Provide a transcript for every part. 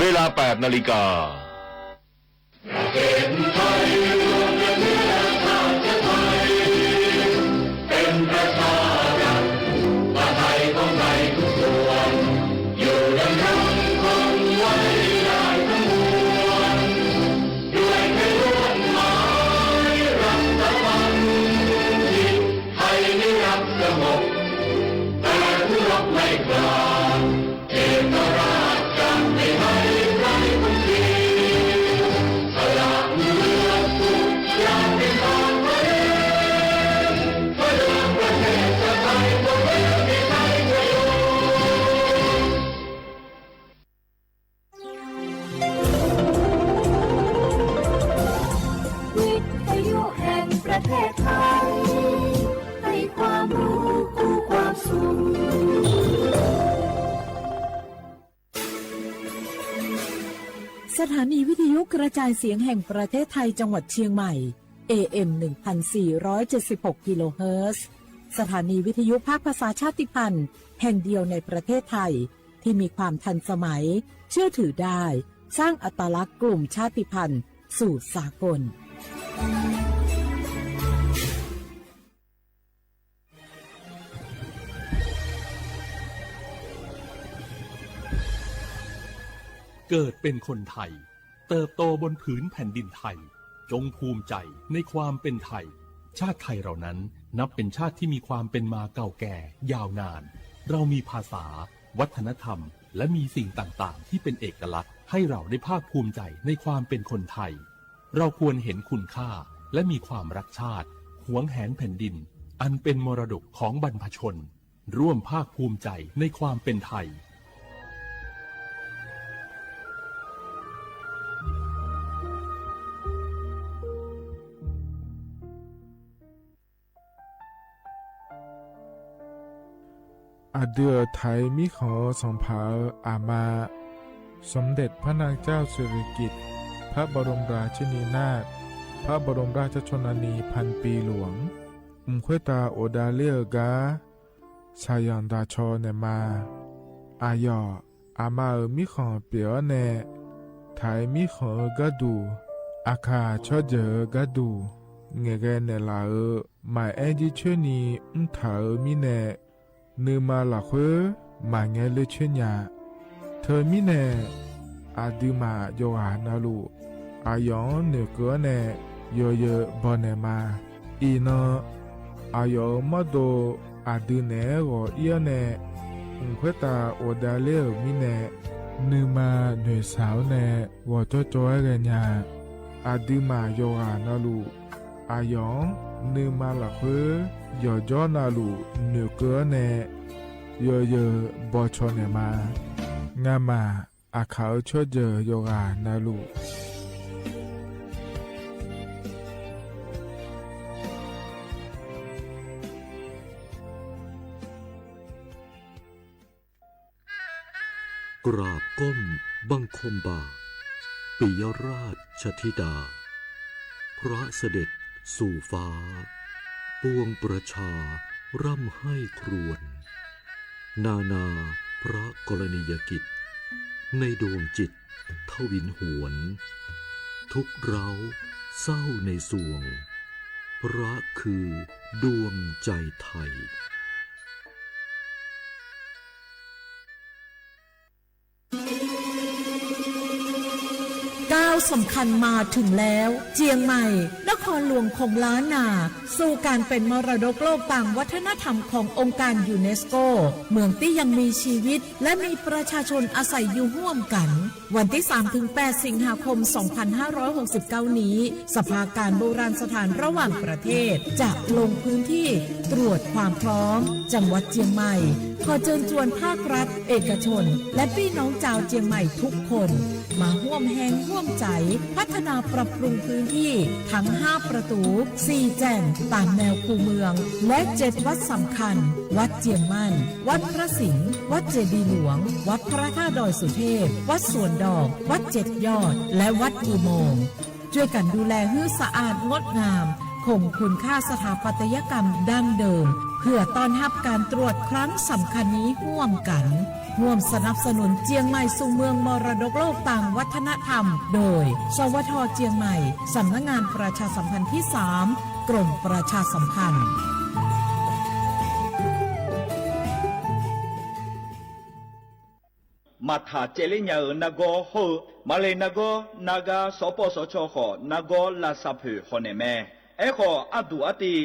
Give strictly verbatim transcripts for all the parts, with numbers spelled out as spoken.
เวลา แปดนาฬิกา ประเทศไทยรวมกันเนื้อชาติไทย เป็นประชารัฐ ประไทยของไทยทุกส่วน อยู่ดำรงคงไว้ได้ทั้งมวล ด้วยเพื่อนร่วมหมายรัฐบาลที่ไทยไม่รักสงบ แต่ผู้รบไม่กล้า เอกราชจะไม่ให้ใครคุมเสีย สละเลือดทุกอย่างเป็นทางพระเดช เพื่อประเทศชาติไทยตัวเองที่ไทยจะอยู่ วิทยุแห่งประเทศไทย ให้ความรู้คู่ความสุข สถานีวิทยุกระจายเสียงแห่งประเทศไทยจังหวัดเชียงใหม่ เอเอ็ม หนึ่งพันสี่ร้อยเจ็ดสิบหก กิโลเฮิรตซ์ สถานีวิทยุภาคภาษาชาติพันธุ์แห่งเดียวในประเทศไทย ที่มีความทันสมัย เชื่อถือได้ สร้างอัตลักษณ์กลุ่มชาติพันธุ์สู่สากล เกิดเป็นคนไทย เติบโตบนผืนแผ่นดินไทย จงภูมิใจในความเป็นไทย ชาติไทยเรานั้นนับเป็นชาติที่มีความเป็นมาเก่าแก่ยาวนาน เรามีภาษา วัฒนธรรม และมีสิ่งต่างๆ ที่เป็นเอกลักษณ์ ให้เราได้ภาคภูมิใจในความเป็นคนไทย เราควรเห็นคุณค่า และมีความรักชาติ หวงแหนแผ่นดิน อันเป็นมรดกของบรรพชน ร่วมภาคภูมิใจในความเป็นไทย Aqdui-euq Taiq mirkhanq-eu sanqpaq-euq aqma, สมเด็จพระนางเจ้าสิริกิติ์ พระบรมราชินีนาถ พระบรมราชชนนีพันปีหลวง mq khoertav ghofdav ler-eu gar shaqzanq daq caw naeqma. Aqyawf aqma-euq mirkhanq pyeuf-awr nae, Taiq mirkhanq-eu gharduq, Aqkaq tsawrjeuq-eu gharduq ngaeqghae naeqlaf-euq maqaer jircoer ni mrtaq-euq mirnae, nuima lafkhoer maqngae ler coer nya. Teumirnae, aqduimaf yawqghaq navluf, aqyawf-anr noeqkeuv-awr nae yawzeu baw naeqma. Iqnan, aqyawf-euq mawrdo aqdui naeq-aer ghawq ir-awr nae, mq khoertav ghofdav ler-euq mirnae, nuima noeqshaq-awr nae ghawqjawr jawr-aer ghaenya. Aqduimaf yawqghaq navluf, aqyawf-anr nuima lafkhoer yawqjawr navluf noeqkeuv-awr nae, yawzeu baw caw naeqma. Ngamaf Aqkaq-eu tsawrjeuq yawqghaq navluf, กราบก้มบังคมบาท ปิยราชธิดา พระเสด็จสู่ฟ้า ปวงประชาร่ำไห้ครวญ นานาพระกรณียกิจ ในดวงจิตทวินหวน ทุกข์ร้าวเศร้าในสวง พระคือดวงใจไทย ก้าวสำคัญมาถึงแล้ว เจียงใหม่ นครหลวงของล้านนา สู่การเป็นมรดกโลกตามวัฒนธรรมขององค์การยูเนสโก เมืองที่ยังมีชีวิต และมีประชาชนอาศัยอยู่ร่วมกัน วันที่สามถึงแปด สิงหาคม สองพันห้าร้อยหกสิบเก้า นี้ สภาการโบราณสถานระหว่างประเทศ จะลงพื้นที่ตรวจความพร้อม จังหวัดเจียงใหม่ ขอเชิญชวนภาครัฐ เอกชน และพี่น้องชาวเจียงใหม่ทุกคน มาร่วมแฮงร่วมใจ๋ พัฒนาปรับปรุงพื้นที่ทั้งห้าประตู สี่แจ่ง ตามแนวคูเมือง และเจ็ดวัดสำคัญ วัดเจียงมั่น วัดพระสิงห์ วัดเจดีย์หลวง วัดพระธาตุดอยสุเทพ วัดสวนดอก วัดเจ็ดยอด และวัดอุโมงค์ ช่วยกันดูแลหื้อสะอาดงดงาม ข คงคุณค่าสถาปัตยกรรมดั้งเดิม เพื่อต้อนรับการตรวจครั้งสำคัญนี้ร่วมกัน ร่วมสนับสนุนเชียงใหม่สู่เมืองมรดกโลกตางวัฒนธรรม โดย สวท เชียงใหม่ สำนักงานประชาสัมพันธ์ที่สาม กรมประชาสัมพันธ์ Maqtaq caevler nya-euq nargawr hawr-eu, maqle nargawr nargar sawrpawv sawrcaw khawf nargawr lavsav poeq hawnaeq mae. Aerkhawf, arduq artiv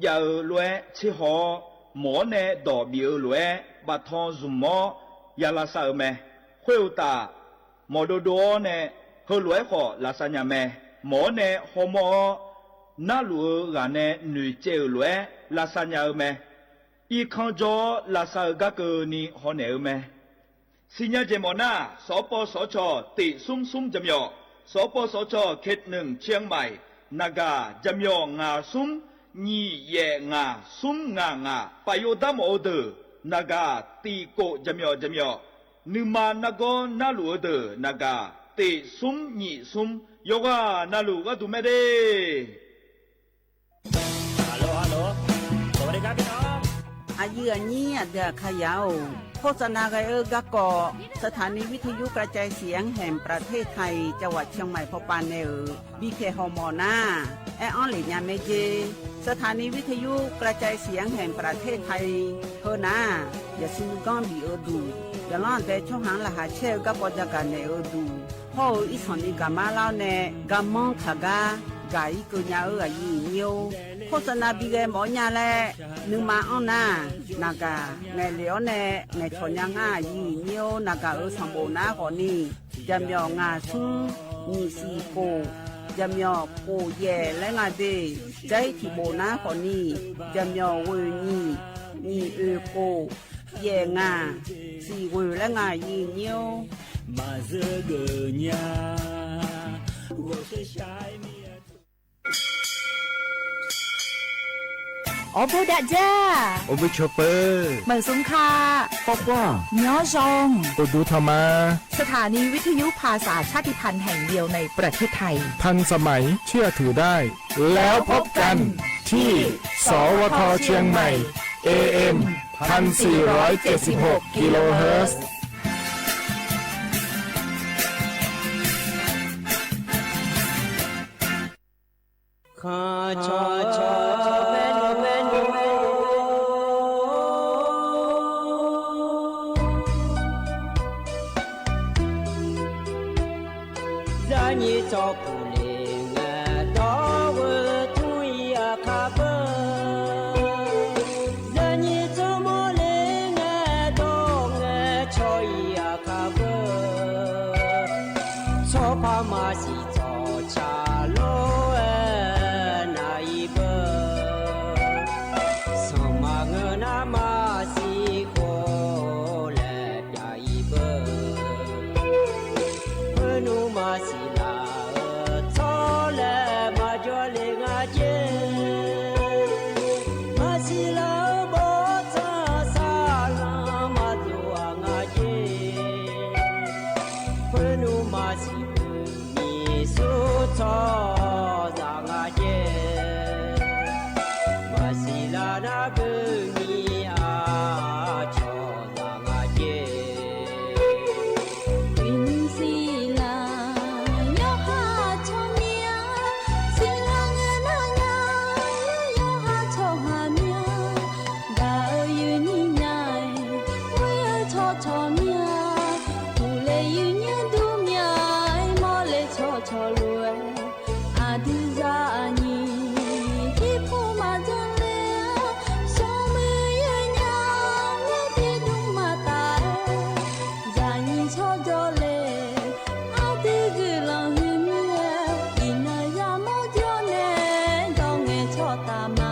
jav-eu lof-aer tserhaw-awr, mawq-awr nae dawq bif-eu lof-aer baftan zmq-awr ya lavsav-eu mae. Khoeruqtaf, mawqdov dov-awr nae heulof-aer khawf lavsav nya mae. Mawq-awr nae hawmawr-awr, narluf-eu ghaq nae noeqcaev-euq lof-aer lavsav nya-eu mae. Irkanr jawr-awr lavsav-eu garkeuvni hawnaeq-eu mae. Siqnya jeq mawfnar, sawqpawv sawqcawq tiq smr smr jaqmyawf, sawqpawv sawqcawq เขตหนึ่ง เชียงใหม่ naqgaq jaqmyawf ngaq smr nyiq yaef ngaq smr ngaq ngaq, paf yov darmawf-eu deuq naqgaq tiq kof jaqmyawf jaqmyawf, nuima nargawr narluf-eu deuq naqgaq tiq smr nyiq smr, yawqghaq navluf gharduq mae de. Aqyuif aqnyir aqdui aqkaqyaq-or, โฆษณา ghae-eu garkawv สถานีวิทยุกระจายเสียงแห่งประเทศไทย จังหวัดเชียงใหม่ pawpav nae-euq bipyaeq hawmawf nar, aer-anr lef nya mae jer. สถานีวิทยุกระจายเสียงแห่งประเทศไทย heunar, yaqsur nuiganr bif-eu duq, yaqlanr aqdae tsawrhaq-anr laqkhaq caer-eu garkawv jagaq naeq-eu duq hawr-eu irsanqni gaqmar lar-awr nae garmanr kaq gar gaq-ir keuv nya-eu aqyuif aqnyir-or, โฆษณา bi ghae mawf-awr nya laer nuima anr nar, naqgaq ngaeqlef-awr nae ngaeqcawq nya ngar aqyuif aqnyir-or, naqgaq-euq sanqbof nar khawfni, jaqmyawf ngaq smr nyiq siq kof, jaqmyawf kof yaef laer nga de, jar-ir tiqbof nar khawfni, jaqmyawf ghoeq nyiq, nyiq oeq kof, yaef ngaq, siq ghoeq laer nga aqyuif aqnyir-or. Maqzeur geuf nya. Awrbof dav jar. Awrbof cawq peuq. Maqzmq ka. Khawr khawr. Nyanr zanq. Uqduq tanq ma. สถานีวิทยุภาษาชาติพันธุ์แห่งเดียวในประเทศไทย ทันสมัย เชื่อถือได้ แล้วพบกันที่ สวท เชียงใหม่ เอเอ็ม พันสี่ร้อยเจ็ดสิบหก กิโลเฮิรตซ์ Zaqnyiq tsawrpuq le ngae dawr-eu tmr-ir aqkar beu. Zaqnyiq tsawrmawr le ngae dawr ngae cawq-ir aqkar beu. Tsawrpar maqsiq tsawrca lof-aer nav-ir beu. Sanqma ngeur nar maqsiq khof laer pyav-ir beu. Khoernmr maqsiq laf-eu tsawrlaer maqjawr le nga jer. Maqsiq laf-eu bawrtsanq saqlanq maqdov-aq nga jer. Khoernmr maqsiq beu nyiq sur tsawrhaqzaq nga jer. Maqsiq laf nar beu nyiq aqcawq zaq nga jer. Uiqnymr siqlaq yawqha tsawrmyanr, siqlaq ngae nar nya, yawqha tsawrhaq myanr, gaq-eu yuifnyir nya-aer, ghoer-eu tsawrcawq myanr, uqle yuifnyir dur myanr-aer, mawrle tsawrcawq lof-aer, aqdui zaqnyiq irpov maqdzanr ler-awr, smrmuiq yawnyaf ngaer tiqdmr maqtaf-aer, zaqnyiq tsawrjawr le, aqdui guiqlanq huiqmir-aer, iqnan yamawr jawr nae dawr ngae tsawrtaf ma.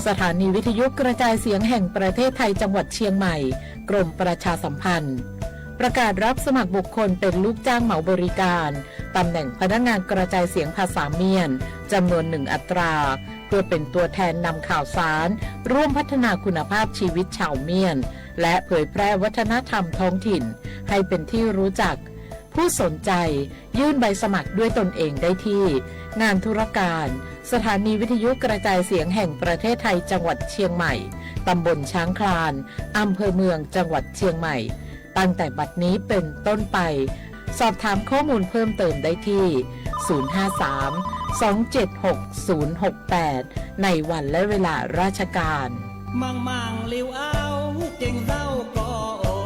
สถานีวิทยุกระจายเสียงแห่งประเทศไทยจังหวัดเชียงใหม่ กรมประชาสัมพันธ์ ประกาศรับสมัครบุคคลเป็นลูกจ้างเหมาบริการ ตำแหน่งพนักงานกระจายเสียงภาษาเมียน จำนวนหนึ่งอัตรา เพื่อเป็นตัวแทนนำข่าวสาร ร่วมพัฒนาคุณภาพชีวิตชาวเมียน และเผยแพร่วัฒนธรรมท้องถิ่นให้เป็นที่รู้จัก ผู้สนใจยื่นใบสมัครด้วยตนเองได้ที่งานธุรการ สถานีวิทยุกระจายเสียงแห่งประเทศไทย จังหวัดเชียงใหม่ ตำบลช้างคลาน อำเภอเมือง จังหวัดเชียงใหม่ ตั้งแต่บัดนี้เป็นต้นไป สอบถามข้อมูลเพิ่มเติมได้ที่ ศูนย์ห้าสาม สองเจ็ดหก ศูนย์หกแปด ในวันและเวลาราชการ Manqmanq liu-ar gengzar-eu kawv-or.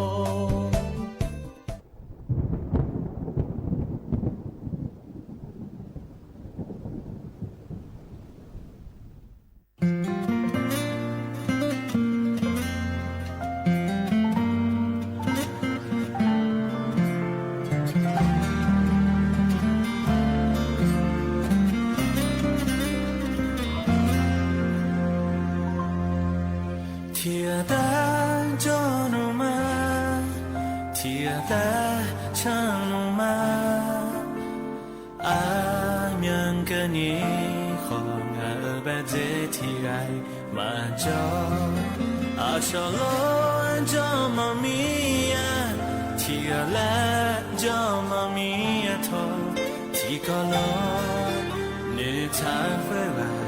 Tiqghaq tav jawr nmr ma, tiqghaq tav canr nmr ma. Aqmyanluf keuvni khawf ngaq-euq baedzae tiqghaq-iq maqjawr. Aqcawq lof-aer jawr mawf mir-a, tiqghaq laer jawr mawf mir-a tawq. Tiqkawv lof-aer noeqtaq-eu khoerghaq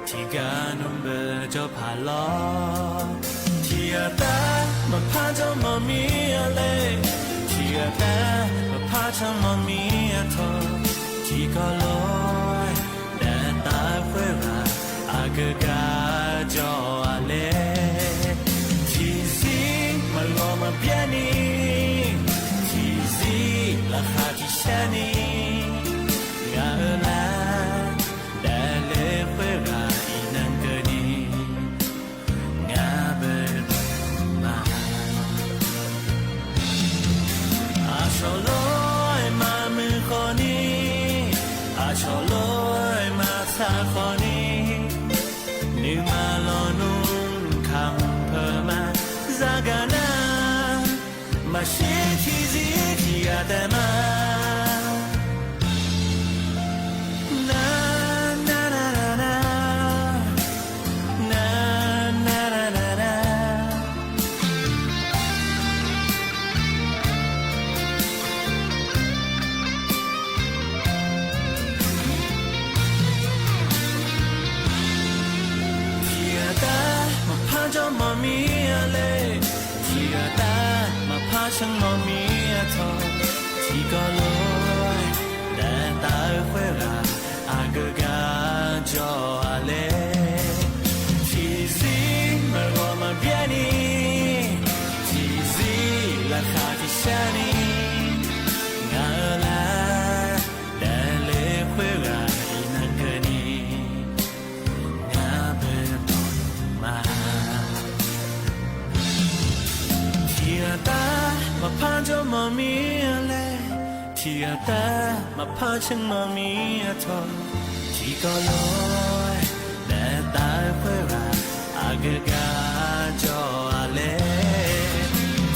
tiqgar nmr beu jawr paq lawr. Tiqghaq tav maqpar jawr mawf mir-a le, tiqghaq tav maqpar canr mawf mir-a tawq. Tiqkawv lof-aer daef taf-eu khoerghaq aqgeu gar jawr-a le. Tiqzir maqghawq maqbyaer ni, tiqzir laqkhaq tiqshaer ni, ngaq-euq lar daefle khoerghaq iqnan keuvni ngar beu ma. Aqcawq lof-aer maqmuiq khawfni, aqcawq lof-aer maqtsaq khawfni, nuima lawnmr kamq peuq ma. Zagaq nar, maqshir tiqzir tiqghaq taef ma. Nar, nar, nar, nar, nar. Nar, nar, nar, nar, nar. Tiqghaq tav maqpar jawr mawf mir-a le, tiqghaq tav maqpar canr mawf mir-a tawq. Tiqkawv lof-aer daef taf-eu khoerghaq aqgeu gar jawr-a le. Tiqzir maqghawq maqbyaer ni, tiqzir laqkhaq tiqshaer ni, ngaq-euq lar daefle khoerghaq iqnan keuvni ngar beu dawq ma. Tiqghaq tav maqpar jawr mawf mir-a le, tiqghaq tav maqpar canr mawf mir-a tawq. Tiqkawv lof-aer daef taf-eu khoerghaq aqgeu gar jawr-a le.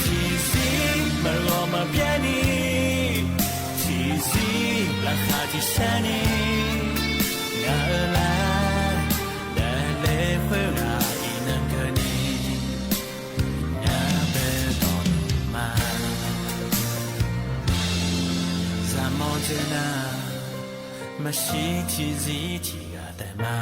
Tiqzir maqghawq maqbyaer ni, tiqzir laqkhaq tiqshaer ni, ngaq-euq lar daefle khoerghaq iqnan keuvni ngar beu dawq ma. Zaqmawr dzoer nar, maqshir tiqzir tiqghaq taef ma.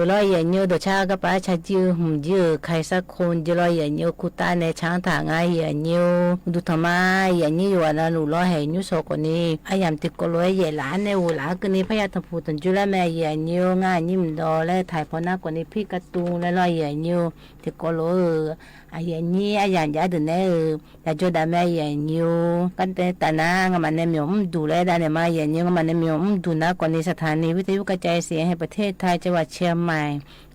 Heulof-aer aqyuif aqnyir-eu dawqcar garpaf-aer carjir-eu hmq jir-euq kaisar ko jeq lawr, aqyuif aqnyir-eu kurtav nae canr taq nga, aqyuif aqnyir-or. Uqduq tanqma, aqyuif aqnyir yawqghaq navluf lawr haeq nymr shawq khawfni, aryamq tiqkawv lof-aer yaef laf-aer nae ghof laf-aer keuvni parya tanqpuq tanqjoe lar mae, aqyuif aqnyir-or. Ngar aqnyir mqdawq laer taqpawf nar khawfni pir katuv laer lawr, aqyuif aqnyir-or. Tiqkawv lof-eu aqyuif aqnyir aryamq jaq-aer deuq naeq-eu daqjawr daq mae, aqyuif aqnyir-or. Gardanr taf nar ngamaf nae myawq mrduq laer dav naeq ma, aqyuif aqnyir-or. Ngamaf nae myawq mrduq nar khawfni สถานีวิทยุกระจายเสียงแห่งประเทศไทย จังหวัดเชียงใหม่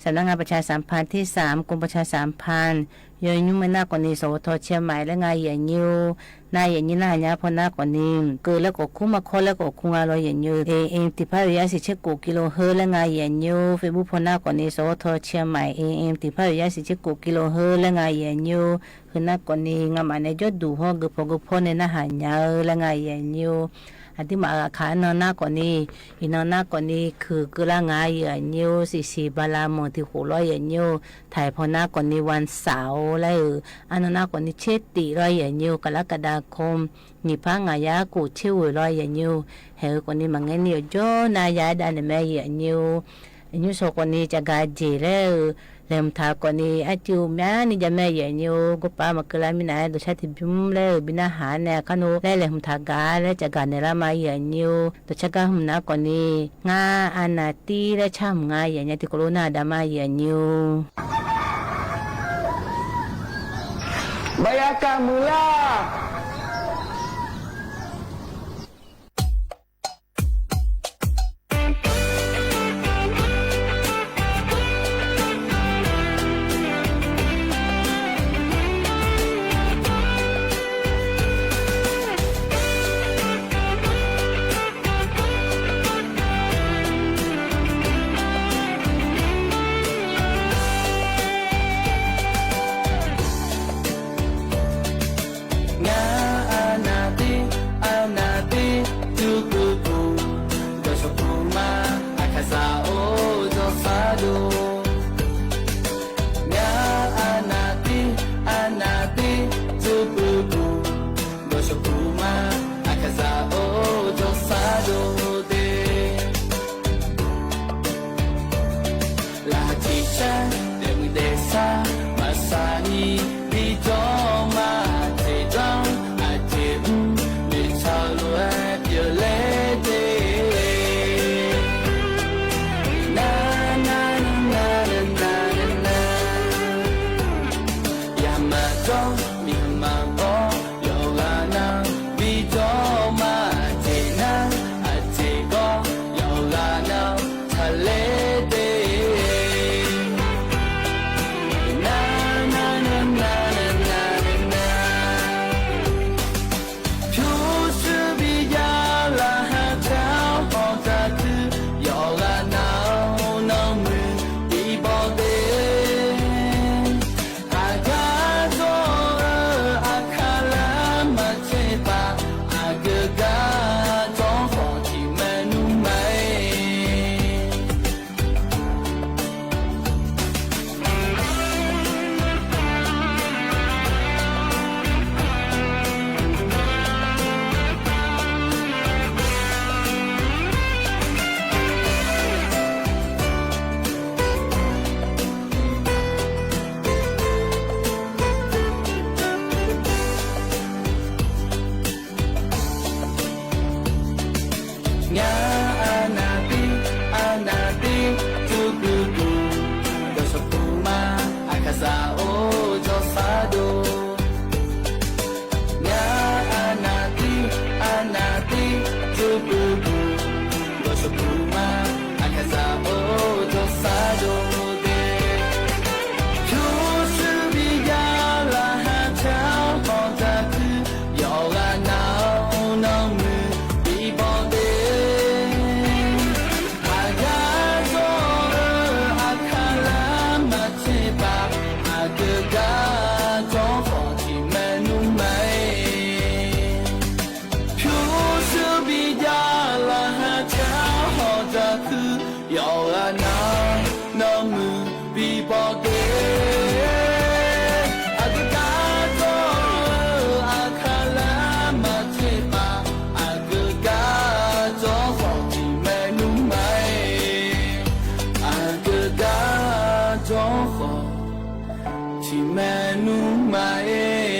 สำนักงานประชาสัมพันธ์ที่สาม กรมประชาสัมพันธ์ yawnymr mae nar khawfni สวท เชียงใหม่ laer nga aqnyir-or. Nar aqnyir narhaq nya paw nar khawfni, keuv laer khawf kur, markawr laer khawf kur nga lawr aqnyir-or. AM tiqpar oeq yar siq tser khof กิโลเฮิรตซ์ laer nga aqnyir-or. Facebook paw nar khawfni สวท เชียงใหม่ AM tiqpar oeq yar siq tser khof กิโลเฮิรตซ์ laer nga aqnyir-or. Heu nar khawfni ngamaf nae jawrduq hawr geupaw geupaw nae narhaq nya-eu laer nga aqnyir-or. Aqduimaf aqkaq arnan nar khawfni, iqnan nar khawfni kuiq keuvlar nga aqnyir-or. Siqsiq bala manq tiq khof lawr aqnyir-or. Taiq paw nar khawfni วันเสาร์ laer-euq arnan nar khawfni tser tif lawr aqnyir-or. กรกฎาคม nyiq par ngaq yar khof tser ghoeq lawr aqnyir-or. Haeq-eu khawfni maqngaer ni yawqjawr nar ya-aer dav naeq mae aqnyir-or. Aqnyir shaw khawfni caqgaq jeq laer-eu laeqhmq taq khawfni arcuiv myavni jav mae aqnyir-or. Gorpav maqkeuv lar mirnae-aer dawqshar tiqbymr laer-euq bi narhaq-aer nae kar nor laer laeqhmq taq gaq laer caqgaq naeqlar ma aqnyir-or. Dawqshar gar hmq nar khawfni, ngar arnavtir laer car hmq nga aqnyir tiqkawv lof nar dav ma aqnyir-or. บรรยากาศหมู่ล่า Ngar arnavtir, arnavtir dzuqbuq buq, dawqshawq buq ma, aqkaqzaq-or, jawrsar dov. Ngar arnavtir, arnavtir dzuqbuq buq, dawqshawq buq ma, aqkaqzaq-or, jawrsar dov de. Laqkhaq tiqshar daefmuiq daefsar maqsaq ni, bijawr ma, aqjeq janr aqjeq mr, noeqtsaq lof-aer pyeufler de. Nar nar nar nar nar nar, yamaqjawr miqmaqgawr yawqghaq nar, bijawr ma, aqjeq nar aqjeq gawr yawqghaq nar, taqler de. Nar nar nar nar nar nar, pyurshuir bijav laqkhaq caer-awr hawq taqtuir, yawqghaq nar-awr nanrmuiq bibaw de. Aqgar jawr-eu aqkaq lar maqtser paf, aqgeu gar jawr khawf tiq maernmr ma-aer. Ngar arnavtir, arnavtir dzuqbuq buq, dawqshawq buq ma, aqkaqzaq-or, jawrsar dov. Ngar arnavtir, arnavtir dzuqbuq buq, dawqshawq buq ma, aqkaqzaq-or, jawrsar dov de. Pyurshuir bijav laqkhaq caer-awr hawq taqtuir, yawqghaq nar-awr nanrmuiq bibaw de. Aqgar jawr-eu aqkaq lar maqtser paf, aqgeu gar jawr khawf tiq maernmr ma-aer. Pyurshuir bijav laqkhaq caer-awr hawq taqtuir, yawqghaq nar-awr nanrmuiq bibaw de. Aqgeu gar jawr-eu aqkaq lar maqtser paf, aqgeu gar jawr khawf tiq maernmr ma-aer. Aqgeu gar jawr khawf tiq maernmr ma-aer.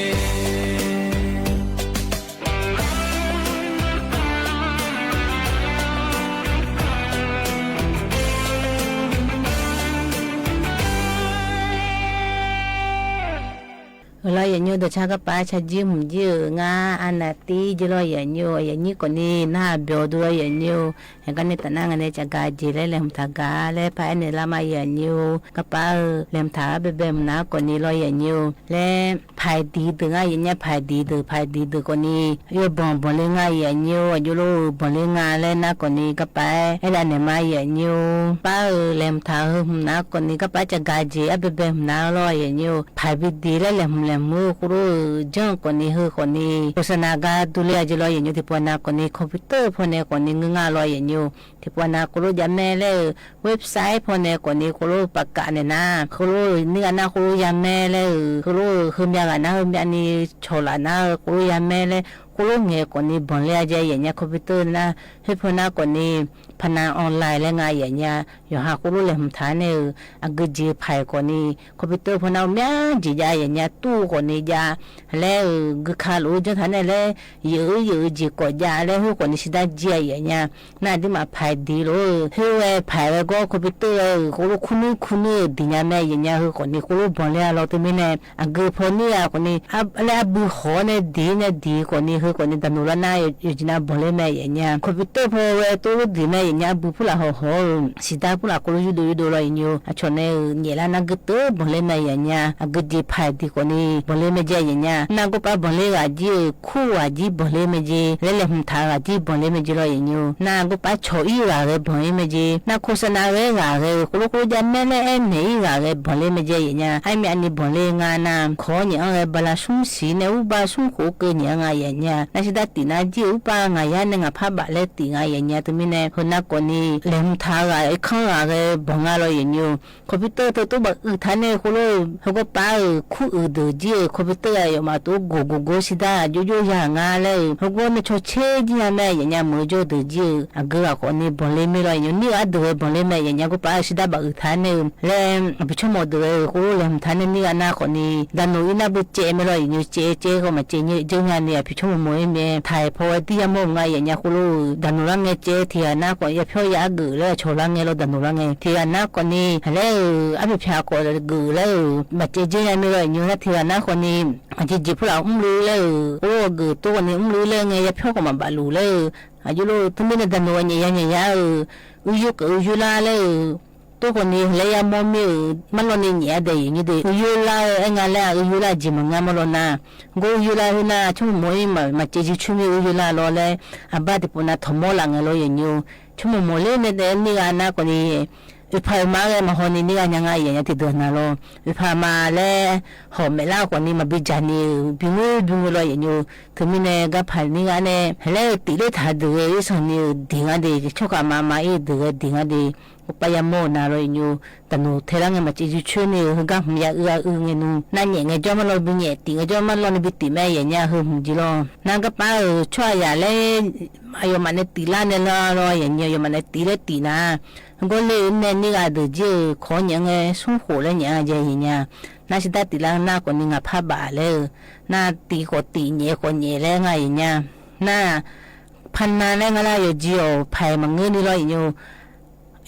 Lawr yaeqnymr dawqcar garpav carjir hmq jir-euq ngar arnavtir jir lawr yaeqnymr-eu aqyuif aqnyir khawfni narhaq byawq duq lawr yaeqnymr-eu. Aqgar nae tafnar ngaq nae cafgaq jeq laer laeqhmq taq gaq laer, laer paraer naeq lar ma yaeqnymr-eu garpav-eu laeqhmq taq-eu arbaebae hmq nar khawfni lawr yaeqnymr-eu laer paq diq deuq ngar yaeqnya paq diq deuq paq diq deuq khawfni yawbanq banqle nga yaeqnymr-eu aqjox lof-euq banqle nga laer nar khawfni garpav-aer aerdav naeq ma yaeqnymr-eu. Par-euq laeqhmq taq-eu heu hmq nar khawfni garpav cafgaq jeq arbaebae hmq nar lawr yaeqnymr-eu paq bi diq laer laeqhmq laeqhmq-eu khoerlof-euq janr-eu khawfni heu khawfni โฆษณา gar durler-a jeq lawr yaeqnymr tiqpov nav khawfni computer pawnae khawfni ngeur nga lawr yaeqnymr-eu tiqpov nav khoerlof javmaer laer-euq website pawnae khawfni khoerlof-euq paqkaf naeq nar khoerlof-euq nir ghav nar khoerlof yamaer laer-euq khoerlof-euq heumyav ghaq nar heumyav ni cawqlaf nar-eu khoerlof yamaer laer khoerlof ngaeq khawfni banqle-a jeq yaeqnya computer nar khoerpaw nar khawfni paqnav online laer nga yaeqnya yawqha khoerlof laeqhmq taq nae-euq aqgeujeq paq-iq khawfni computer paw nar-eu myar jeq jav yaeqnya tur-eu khawfni jav laer-euq guika lof-eu janr taq nae laer yeuf-eu yeuf-eu jeq kawf jav laer khoer khawfni shardar jir-a yaeqnya nar aqduimaf paq-iq diq lof-eu khoer ghae paq-iq ghae gawr computer ghae-euq khoerlof kurnuir kurnuir-euq diq nya mae yaeqnya heu khawfni khoerlof banqle-a lawr teumirnae aqgeu paw nir-a khawfni laer arbui hawq-awr nae diq nae diq khawfni heu khawfni daqnoq lar nar yawqjeq nav banqler mae yaeqnya computer paw ghae tov lof diq mae yaeqnya arbui purlaf hawq hawq-eu siqdar purlaf khoerlof yurdov yurdov lawr yaeqnymr aqcawq nae-euq nyaef lar nar geur teu banqler mae yaeqnya aqgeujeq paq-iq diq khawfni banqler mae jeq yaeqnya nar gorpav banqler ghaq jir-euq kur ghaq jir banqler mae jeq laer laeqhmq taq-eu ghaq jir banqler mae jeq lawr yaeqnymr nar gorpav cawq-ir ghaq ghae banq-ir mae jeq nar โฆษณา ghae ghaq ghae-euq khoerlof khoerlof javmaer laer aernaeq-ir ghaq ghae banqler mae jeq yaeqnya armyavni banqler nga nar kawq-awr nyaef-anr ghae bala smr siq nae urbav smr khof keuv nyaef-anr nga yaeqnya nar shardar tif nar jir-euq urpav ngaq yar nae ngaq par baf laer tif nga yaeqnya teumirnae heu nar khawfni laeqhmq taq-eu ghaq irkanr ghaq ghae banq nga lawr yaeqnymr computer teu tov baf uiq taq nae khoerlof-eu heugawr pav-euq kur uiq deuq jir-euq computer ghaq yawfmaf tov goq goq gor shardar aqjox jov ya nga laer-euq heugawr nae cawtser jir nya mae yaeqnya meuq-eu jawr deuq jir-euq aqgeu ghaq khawfni banqler mir lawr yaeqnymr nir ghaq deuq ghae banqler mae yaeqnya gorpav shardar baf uiq taq nae-euq laer aqpiq tsawrmawq deuq ghae-euq khoerlof laeqhmq taq nae nir ghaq nar khawfni daqnoq-ir nar beu caev mae lawr yaeqnymr caev caev khawf maqcaev jir nya ni aqpiq tsawrmawq mawq-ir mae taq-iq paw ghae dir yamawr-euq nga yaeqnya khoerlof-euq daqnoq lar ngae caev tiq ghaq nar khawf yapyawr ya argeuf laer aqcawq lar ngae lawr daqnoq lar ngae tiq ghaq nar khawfni haq laer-euq arpyaq pyaq khawf geuf laer-euq maqcaev jir nya mae lawr yaeqnymr nar tiq ghaq nar khawfni aqjeq jeq purlaf mrluiv laer-euq khoerlof-eu geuf tov khawfni mrluiv laer ngae yapyawr khawf maqbaf luf laer-euq aqjox lof-eu teumirnae daqnoq-eu nyaef ya nyaef ya-euq uiqyoer keuv uiqyoer lar laer-euq tov khawfni haq laer yamawr mir-euq marlawv ni nyaef-a daeq yaeqnymr de uiqyoer lar-eu aer nga laer-aq uiqyoer lar jeq maqngar marlawv nar gor uiqyoer lar khoer nar tsawrmawq-ir maqcaev jir coer mir uiqyoer lar lawr laer aqbar tiqpov nav tawqmawr laf ngae lawr yaeqnymr tsawrmawq mawq ler nae daef-eu nir ghaq nar khawfni oeqpaq oeqma ghae maqhaw ni nir ghaq nya nga yaeqnya tiqdeuq nav lawr oeqpaq ma laer hawq maeq lar khawfni maqbi jaq ni-euq bi ngoer bi ngoer lawr yaeqnymr teumirnae garpaq nir ghaq nae haq laer-euq tif ler taq deuq ghae irsanq ni-euq diq nga de tsawrhaq ma ma-ir deuq ghae diq nga de gorpav yamawr-eu nav lawr yaeqnymr daqnoq tae lar ngae maqcaev jir coer ni-euq heugar hmq ya uiv-a uiv ngae nmr nar nyaef ngae jawr marlawv ni bi nyaef tif ngae jawr marlawv ni bi tif mae yaeqnya heu hmq jir lawr nar garpar-euq tsawrhaq yaq laer aqyawfmaf nae tif lar nae lar lawr yaeqnymr aqyawfmaf nae tif laer tif nar gawr ler-eu nae nir ghaq deuq jir-euq kawq-awr nyaef ngae smr khof laer nyaef-a jaeq yaeqnya nar shardar tif lar nar khawfni ngaq par baf laer-euq nar tif khawf tif nyaef khawf nyaef laer nga yaeqnya nar paqnav laer nga lar yawqjeq-awq paq-iq maqngeur ni lawr yaeqnymr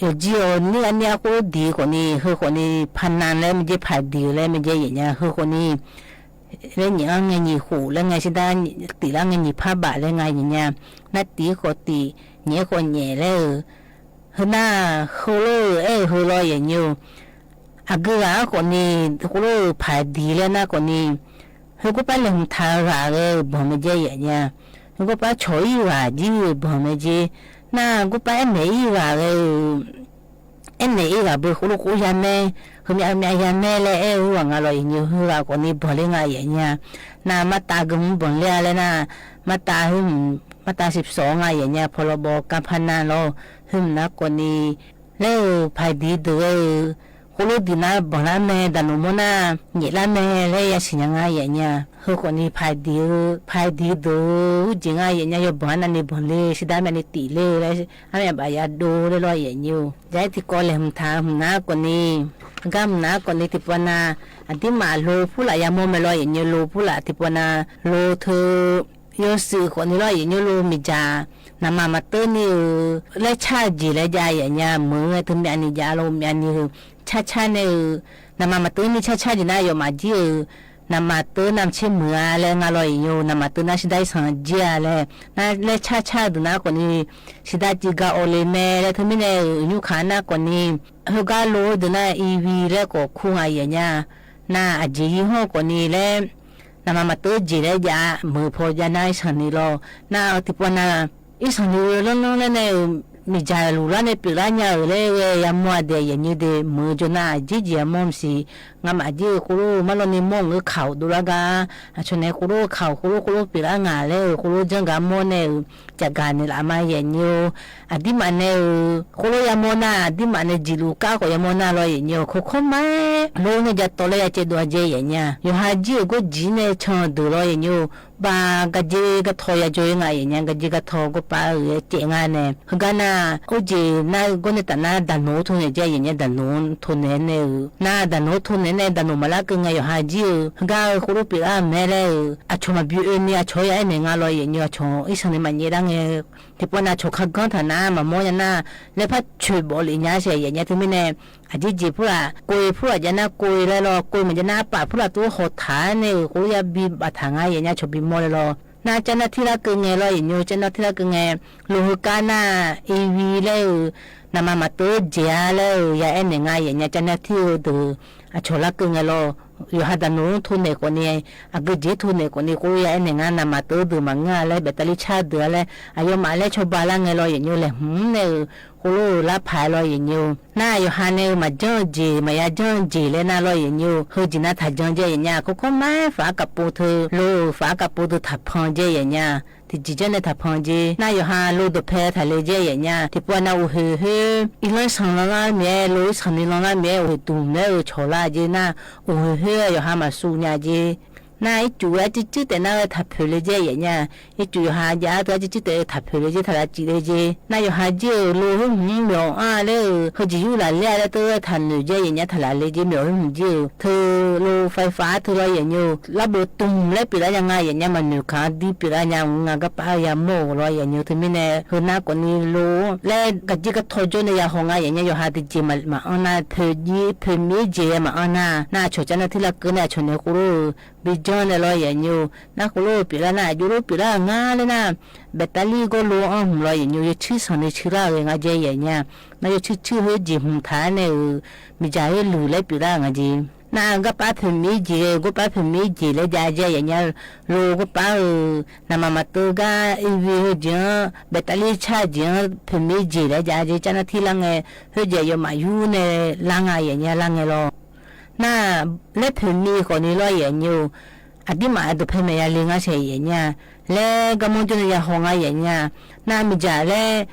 yawqjeq-awq nir ghaq nir-a khoerlof diq khawfni heu khawfni paqnav laer mae jae paq-iq diq-eu laer mae jae yaeqnya heu khawfni laer nyaef-anr ngae nyiq khof laer ngae shardar tif lar ngae nyiq par baf laer nga yaeqnya nar tif khawf tif nyaef khawf nyaef laer-euq heunar heulof-euq aer-euq heu lawr yaeqnymr-eu aqgeu ghaq-anr khawfni khoerlof-euq paq-iq diq laer nar khawfni heu gorpar laeqhmq taq-eu ghaq ghae-euq banq mae jae yaeqnya heu gorpar cawq-ir ghaq jir-euq banq mae jae nar gorpar aernaeq-ir ghaq ghae-euq aernaeq-ir ghaq beu khoerlof khoer yamaer heumyav heumyav yamaer laer aer-eu ghaq nga lawr yaeqnymr heu ghaq khawfni banq ler nga yaeqnya nar martav geufmr banq ler-a laer nar martav khoer hmq martav shif sawq nga yaeqnya pawlawbawq garpar nar lawr khoer hmq nar khawfni laer-euq paq-iq diq deuq ghae-euq khoerlof diq nar banq lar mae daqnoq mawr nar nyaef lar mae laer yasiq nya nga yaeqnya heu khawfni paq-iq diq-eu paq-iq diq deuq-eu urjeq nga yaeqnya yawbanq arnavni banq ler shardar myavni tif ler-eu laer armyav baf yadov ler lawr yaeqnymr-eu jaq-aer tiqkawv laeqhmq taq hmq nar khawfni gar hmq nar khawfni tiqpov nav aqdirmaf lo purlaf yamawr mae lawr yaeqnymr lo purlaf tiqpov nav lo teu yawshuif khawfni lawr yaeqnymr lo miqdzaq naqma maqteur ni-euq laer car-eu jeq laer jav yaeqnya meuq-eu teu myavni jav lawr myavni heu carcar nae-euq naqma maqteur ni carcar jeq nar yawfmaf jir-euq naqmaq teu navmaqtser muiq-a laer nga lawr iqnymr, naqmaq teu nar shirdav irsanq jir-a laer, nar laer car car-eu deuq nar khawfni, shirdav civ ga awv le mae laer teumirnae-euq nymrkaq nar khawfni, heugar lo-eu deuq nar iqvi laer khawf kur nga yaef nya. Nar aqjeq yir hawr-eu khawfni laer, naqmaq maqteu jeq laer jav meuq paw jav nar irsanq ni lawr. Nar tiqpov nav, irsanq ni lanrlanr laer nae-euq miqdzaq luf lar nae pyeuflar nya-euq laer ghae yamawr-a daef yaef nyi de meuq-eu jawr nar aqjeq jeq yamawr maqsiq. Ngamaf jir-eu khoerlof-eu marlawr ni mawr-euq kaq-awq dovlar gar, aqcawq nae khoerlof-eu kaq-awq khoerlof khoerlof pyeuflar ngaq laer-euq khoerlof janr gar mawr nae-euq cafgaq naeqlaf ma yaef nyi-eu. Aqdirmaf nae-euq khoerlof yamawr nar aqdirmaf nae jeqluf kar khawf yamawr nar lawr yaef nyi-eu. Kawkawr ma-aer lor nae ja tawv laer ya caevdov-a jae yaef nya. Yawqha jir-euq gawrjiq nae can-eu deuq lawr yaef nyi-eu. Baq gaqjeq gaqtawq ya jawr-ir nga yaef nya. Gaqjeq gaqtawq gawrpav-euq yaer caev nga nae heugar nar, urjeq nar gawr nae taf nar daqnoq-anr tov naeq jae yaef nya. Daqnoq-anr tov naeq nae-euq nar daqnoq-anr tov naeq nae daqnoq maqlar keuv ngae yawqha jir-eu heugar-eu khoerlof pyeuflar-eu mae laer-euq aqcawq maqbi oe ni aqcawq-anr ya aernaeq nga lawr yaef nyi-eu. Aqcawq irsanq ni maqnyaef lar ngae, tiqpov nav aqcawq kagganr taq nar maqmawr nya nar, laer par coeq bawf lef nya shaef yaef nya teumirnae, aqjeq jeq purlaf kov-e purlaf jav nar kov-e laer lawr, kov-e maqjav nar arpaf purlaf tov hawq taq-aer nae-euq khoerlof yar bi baftaq nga yaef nya. Aqcawq bimawr le lawr. Nar carnar tir lar keuv ngae lawr yaef nyi-eu. Carnar tir lar keuv ngae, lo heugar nar, iqvi laer-euq, naqmaq maqteu-eu jeq-a laer-euq ya aernaeq nga yaef nya. Carnar tir-eu deuq aqcawq lar keuv ngae lawr. Yawqha daqnoq-anr tov naeq khawfni, aqgeu jeq-anr tov naeq khawfni khoerlof ya aernaeq nga. Naqmaq teu-eu deuq maqngeur-a laer, baeqtavlir car deuq-a laer aqyawfmaf laer cawba lar ngae lawr yaef nyi-eu. Laeqhmq nae-euq khoerlof-eu larpaq-aer lawr yaef nyi-eu. Nar yawqha nae-eu maqjanr-eu jeq maqya janr-eu jeq laer nar lawr yaef nyi-eu. Heujeq nav taq jan jae yaef nya. Kawkawr ma-aer faq-aer kaqpov teu lo-euq faq-aer kaqpov teu taqpan jae yaef nya. Tiqjeq janr nae taqpan jeq nar yawqha lo dawqpae taqle jae yaef nya. Tiqpov nav uqhoeq khoer irlanr sanq lanlar mir-aer lo irsanq ni lanlar mir-aer uqhoeq dmq laer-euq cawq lar jeq nar, uqhoeq khoer yawqha maqsuv nya jeq. Nar ircuf arcuir cuir taef nar-eu taqpoeq le jae yaef nya. Ircuf yawqha jav-ar teu arcuir cuir taef-eu taqpoeq le jeq taqlav cif le jeq. Nar yawqha jir-euq lo khoer hmq myawq anr-a laer-euq heujeq yur lafler-a laer teu-aer taqnoeq jae yaef nya. Taqlaq le jeq myawq khoer hmq jir-euq teu lo faifaq-ar teu lawr yaef nyi-eu. Larbof tmq laer pyeuflar nya nga yaef nya. Maqnoeq kaq-anr dir pyeuflar nya. Ngaq garpaf-eu yamawr-euq lawr yaef nyi-eu. Teumirnae heunar khawfni lo laer gaqjir gartaw jawr nae yahaw nga yaef nya. Yawqha tiqjeq maqanr nar, poeqjir poeqmir jeq-aer maqanr nar, nar aqcawq carnar tir lar keuv nae aqcawq nae khoerlof-eu bi janr nae lawr yaef nyi-eu. Nar khoerlof-eu pyeuflar nar aqjox lof pyeuflar-euq ngar laer nar, baeqtavlir gawrlo-anr hmq lawr yaef nyi-eu. Yawcuir sanq ni cuir lar-eu ghae nga jae yaef nya. Nar yawcuir cuir khoer jeq hmq taq-aer nae-euq miqdzaq khoer luq laer pyeuflar-euq nga jeq. Nar garpar poeqmir jeq-eu, garpar poeqmir jeq laer jav jae yaef nya. Lo garpar-euq naqmaq maqteu gar irvi heujeq-anr baeqtavlir car jeq-anr poeqmir jeq laer jav jeq carnar tir lar ngae, khoerjeq yawmaf yur nae lar nga yaef nya lar ngae lawr. Nar laer poeqmir khawfni lawr yaef nyi-eu. Aqdirmaf dawqpae maeq ya le ngar shaeq yaef nya. Laer garmanr jawr nae yahaw nga yaef nya. Nar miqdzaq laer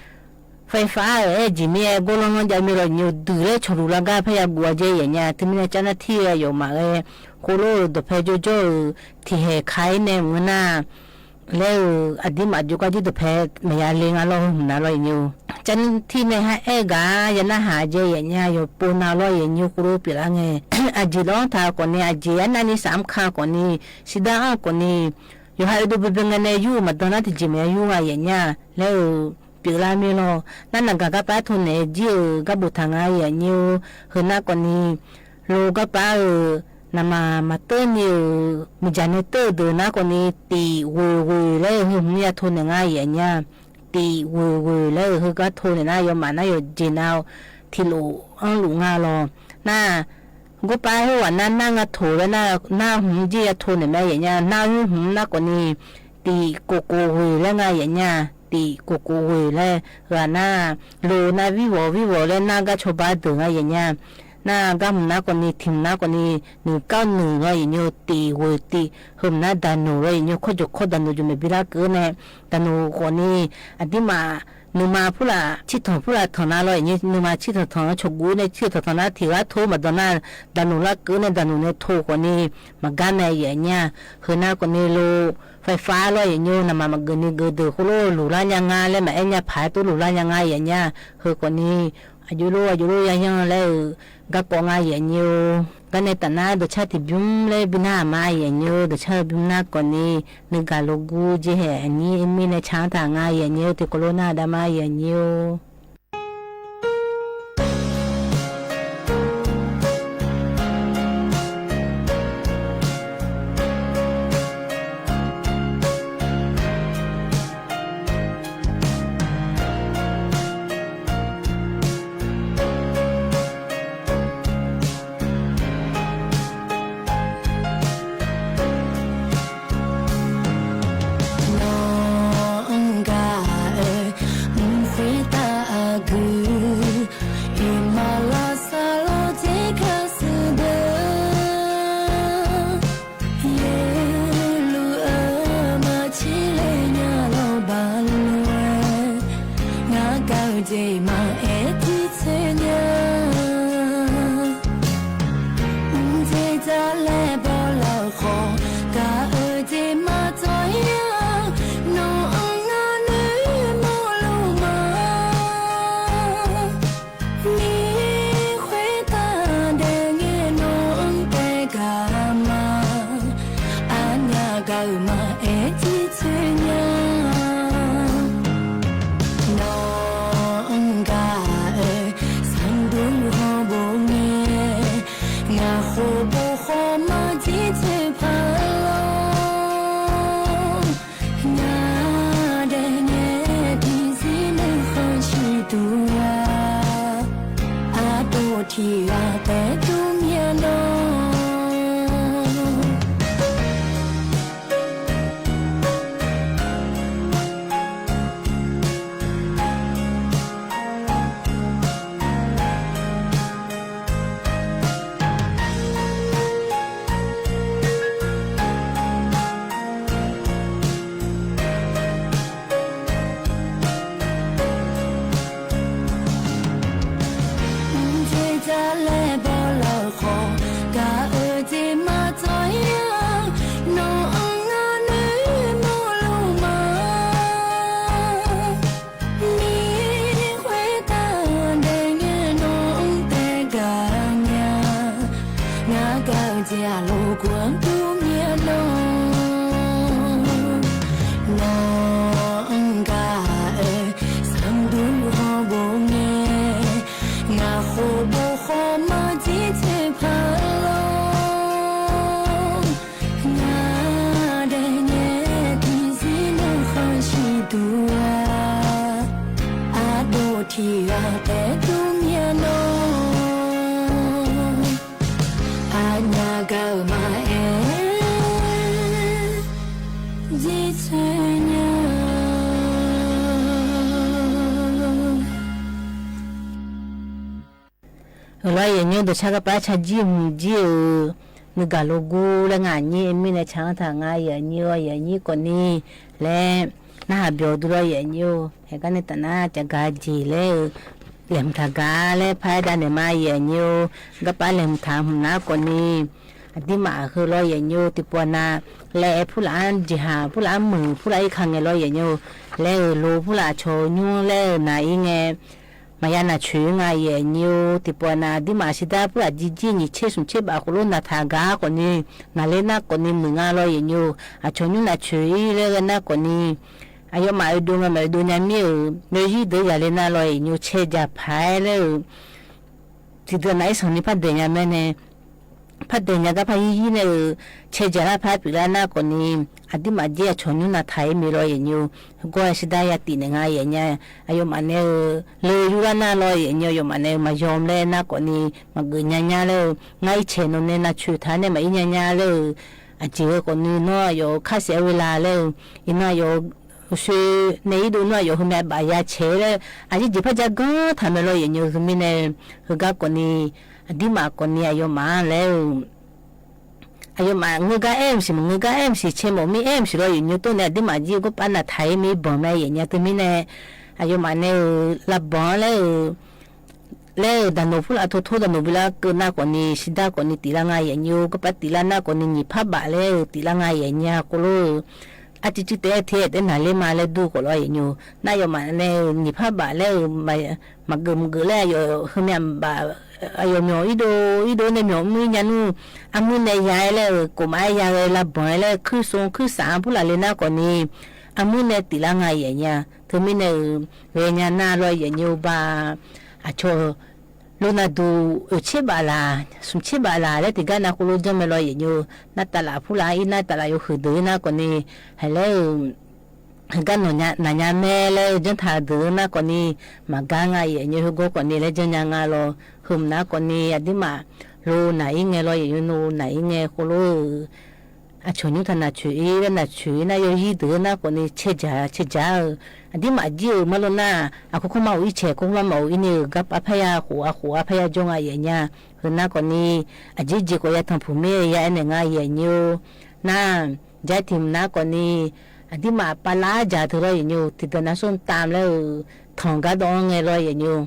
faifaq-ar-euq aer-eu jeq mir-aer gawrlanr lanr jav mir lawr yaef nyi-eu. Deuq laer cawqluf lar gar paer ya guv-a jae yaef nya. Teumirnae carnar tir-eu aqyawfmaf ghae khoerlof-euq dawqpae jawrjawr-euq tiqhaeq ka-ir nae mq-eu nar, laer-euq aqdirmaf jawrgar jir dawqpae maeq ya le nga lawr heu hmq nav lawr yaef nyi-eu. Carnar tir nae khar aer-eu gaq-a ya narhaq jae yaef nya. Yawqpov nav lawr yaef nyi-eu khoerlof pyeuflar ngae, aqjeq lawr-anr taq khawfni aqjeq arnavni safmr ka khawfni, shirdav anr-eu khawfni, yawqha oedov bebe ngae nae yur-euq maqdan nar tiqjeq maqya yur nga yaef nya. Laer-euq pyeuflar mir lawr. Nar naqgaq garpar tov naeq jir-euq gar boftaq nga yaef nyi-eu. Heu nar khawfni, lo garpar-euq naqmaq maqteu ni-euq miqdzaq nae teu-eu deuq nar khawfni, tif ghoeq ghoeq laer-eu heu hmq ya tov naeq nga yaef nya. Tif ghoeq ghoeq laer-eu heugar tov naeq nar yawmaf nar yawqjeq nav tiqlof-anr luf nga lawr. Nar garpar khoerghaq nar nar nga toq laer nar, nar hmq jir ya tov naeq mae yaef nya. Nar khoer hmq nar khawfni, tif kof kof ghoeq laer nga yaef nya. Tif kof kof ghoeq laer ghaq nar, lo nar vir ghawq vir ghawq laer nar gar cawba deuq nga yaef nya. Nar gar hmq nar khawfni, tiq hmq nar khawfni, nuiq kar nuiq lawr yaef nyi-eu. Tif ghoeq tif heu hmq nar daqnoq lawr yaef nyi-eu. Kawr jawq kawr daqnoq jawq maeq bi lar keuv nae, daqnoq khawfni, aqdirmaf nuima purlaf cirtanq purlaf tanq nar lawr yaef nyi. Nuima cirtanq tanq-anr cawqguv nae cirtanq tanq nar tiq ghaq tov maqdan nar, daqnoq lar keuv nae daqnoq nae tov khawfni, maqgar mae yaef nya. Heu nar khawfni lo faifaq lawr yaef nyi-eu. Naqmaq maqgeuf ni geuf deuq khoerlof luf lar nya nga laer maqaer nya paq-aer tov luf lar nya nga yaef nya. Heu khawfni, aqjox lof aqjox lof ya yanr laer-euq garkawv nga yaef nyi-eu. Garnae taf nar dawqcar tiqbymr laer bi nar aqma yaef nyi-eu. Dawqcar-eu bymr nar khawfni, nuigaq logur jeq haeq aqnyir mir nae ca-anr taq nga yaef nyi-eu. Tiqkawv lof nar aqda ma yaef nyi-eu. Gaq-euq maqaer jircoer nya. Nawq-anr gaq-euq sanqdur hawr bof ngae, ngaq khof bof khawf mar jircoer paq lor. Ngaq daef ngae tiqzir nuikhanr ciqduq-a, aqdov tiq ghaq taef dur myav lor. Mqdzer dzar laer bawlawq khawf, gaq-euq jeq maqdzawr-ir-a. Nawq-anr ngar noeqmawr luf ma. Mir khoertav daef ngae nawq-anr taef gaq nya. Ngar gaq-eu jeq-aq lof guf-anr dur myav lor. Nawq-anr gaq-euq sanqdur hawr bof ngae, ngaq khof bof khawf mar jircoer paq lor. Ngaq daef ngae tiqzir nuikhanr ciqduq-a, aqdov tiq ghaq taef dur myav lor. Aqnyaf gaq-euq maqaer jircoer nya. Euq lawr yaeqnyir dawqcar garpar carjir hmq jir-euq nuigaq logur laer ngaq nyir mirnae tsaq-anr taq nga yaeqnyir-awr yaeqnyir khawfni laer narhaq byawq dur lawr yaeqnyir-or. Haeqgar nae tafnar caqgaq jeq laer-eu laeqhmq taq gar laer par-aer davnaeq ma yaeqnyir-or. Garpar laeqhmq taq hmq nar khawfni aqdirmaf heu lawr yaeqnyir-or. Tiqpov nav laev-aer purlaf-anr jeqhaq purlaf-anr muiq purlaf-ir ka ngae lawr yaeqnyir-or. Laer-euq lo purlaf aqcawq nymr laer-eu naq-ir ngae maqya naqcoeq-ir nga yaeqnyir-or. Tiqpov nav aqdirmaf shidar purlaf jirjir nyiq tser smq tser baf khof lof naqtaq gar khawfni naqler nar khawfni muiq nga lawr yaeqnyir-or. Aqcawq nymr naqcoeq-ir laer ghae nar khawfni aqyawfmaf oedov nga maqoedov nya mir-euq yawzir deuq yaqler nar lawr yaeqnyir-or. Cae jaq paq-aer laer-euq tiqdeuq nav irsanq ni par daeq nya mae nae par daeq nya gar par yir yir nae-euq cae jaq lar par pyeuflar nar khawfni aqdirmaf jir aqcawq nymr naqtaq-ir mir lawr yaeqnyir-or. Gawr-aer shidar ya tif naeq nga yaeqnya. Aqyawfmaf nae-euq le yurlar nar lawr yaeqnyir aqyawfmaf nae-euq maqyawm laer nar khawfni maqgeuf nya nya laer-eu ngar ircaeq nawq nae navcoeq taq nae maqir nya nya laer-euq aqjeq ghae khawfni nawr aqyawf-euq kar saef-aer ghoe la laer-eu iqnan aqyawf-euq uqshoe nae irdov nawr aqyawf heumyav baf ya caeq laer aqjeq jeq par ja ganr taq mae lawr yaeqnyir-or. Teumirnae heugar khawfni aqdirmaf khawfni aqyawfmaf-anr laer-eu aqyawfmaf ngeur gar aer-eu maqsiq maqngeur gar aer-eu maqsiq cae mawf mir aer-eu maqsiq lawr yaeqnyir-or. Tov nae aqdirmaf jir gawrpav naqtaq-ir mir banq mae yaeqnya. Teumirnae aqyawfmaf nae-euq lavbanq-anr laer-eu laer-euq daqnoq purlaf tawr tor daqnoq bilar keuv nar khawfni shidar khawfni tiflar nga yaeqnyir-or. Gawrpav tiflar nar khawfni nyiq par baf laer-euq tiflar nga yaeqnya. Khoerlof-eu arcuiv cuiv taef-aer te-aer taef naqler ma laer dur khawf lawr yaeqnyir-or. Nar aqyawfmaf nae-euq nyiq par baf laer-euq maqgeuf maqgeuf laer aqyawf heumyav baf aqyawf myawq irdov irdov nae myawq mr-ir nya nmr. Armur nae ya-aer laer-euq kofmaf-aer ya ghae lavbanq-aer laer-eu kuirsov kuirsaf-anr purlaf le nar khawfni armur nae tiflar nga yaeqnya. Teumirnae-euq ghaenya nar lawr yaeqnyir-or. Ba aqcawq luvnaqduq oeq tser baf laq smq tser baf laq laer tiqgar nav khoerlof janr mae lawr yaeqnyir-or. Nar taflaf purlaf-anr ir nar taflaf yawhuiq deuq-ir nar khawfni haiq laer-euq heugar naqnya mae laer-eu janr taq-eu deuq-eu nar khawfni maqgar nga yaeqnyir-or. Heugawr khawfni laer janrnya nga lawr. Heumq nar khawfni aqdirmaf lo naq-ir ngae lawr yaeqnyir-or. Lo naq-ir ngae khoerlof-eu aqcawq nymr taq naqcoeq-ir laer naqcoeq-ir nar yawzir deuq-eu nar khawfni cae jaq cae jaq-eu aqdirmaf jir-euq marlo nar aqkawr kawrma of-ir caeq kawrma maqof-ir ni-euq garpav parya khof-a khof-a parya jawr nga yaeqnya. Heu nar khawfni aqjeq jeq khawf ya tanqpuq mir-eu ya aernaeq nga yaeqnyir-or. Nar jar tiq mq nar khawfni aqdirmaf pavlar jaq teu lawr yaeqnyir-or. Tiqdeuq nav sawr mqtav laer-euq tanq gar dawv-anr ngae lawr yaeqnyir-or.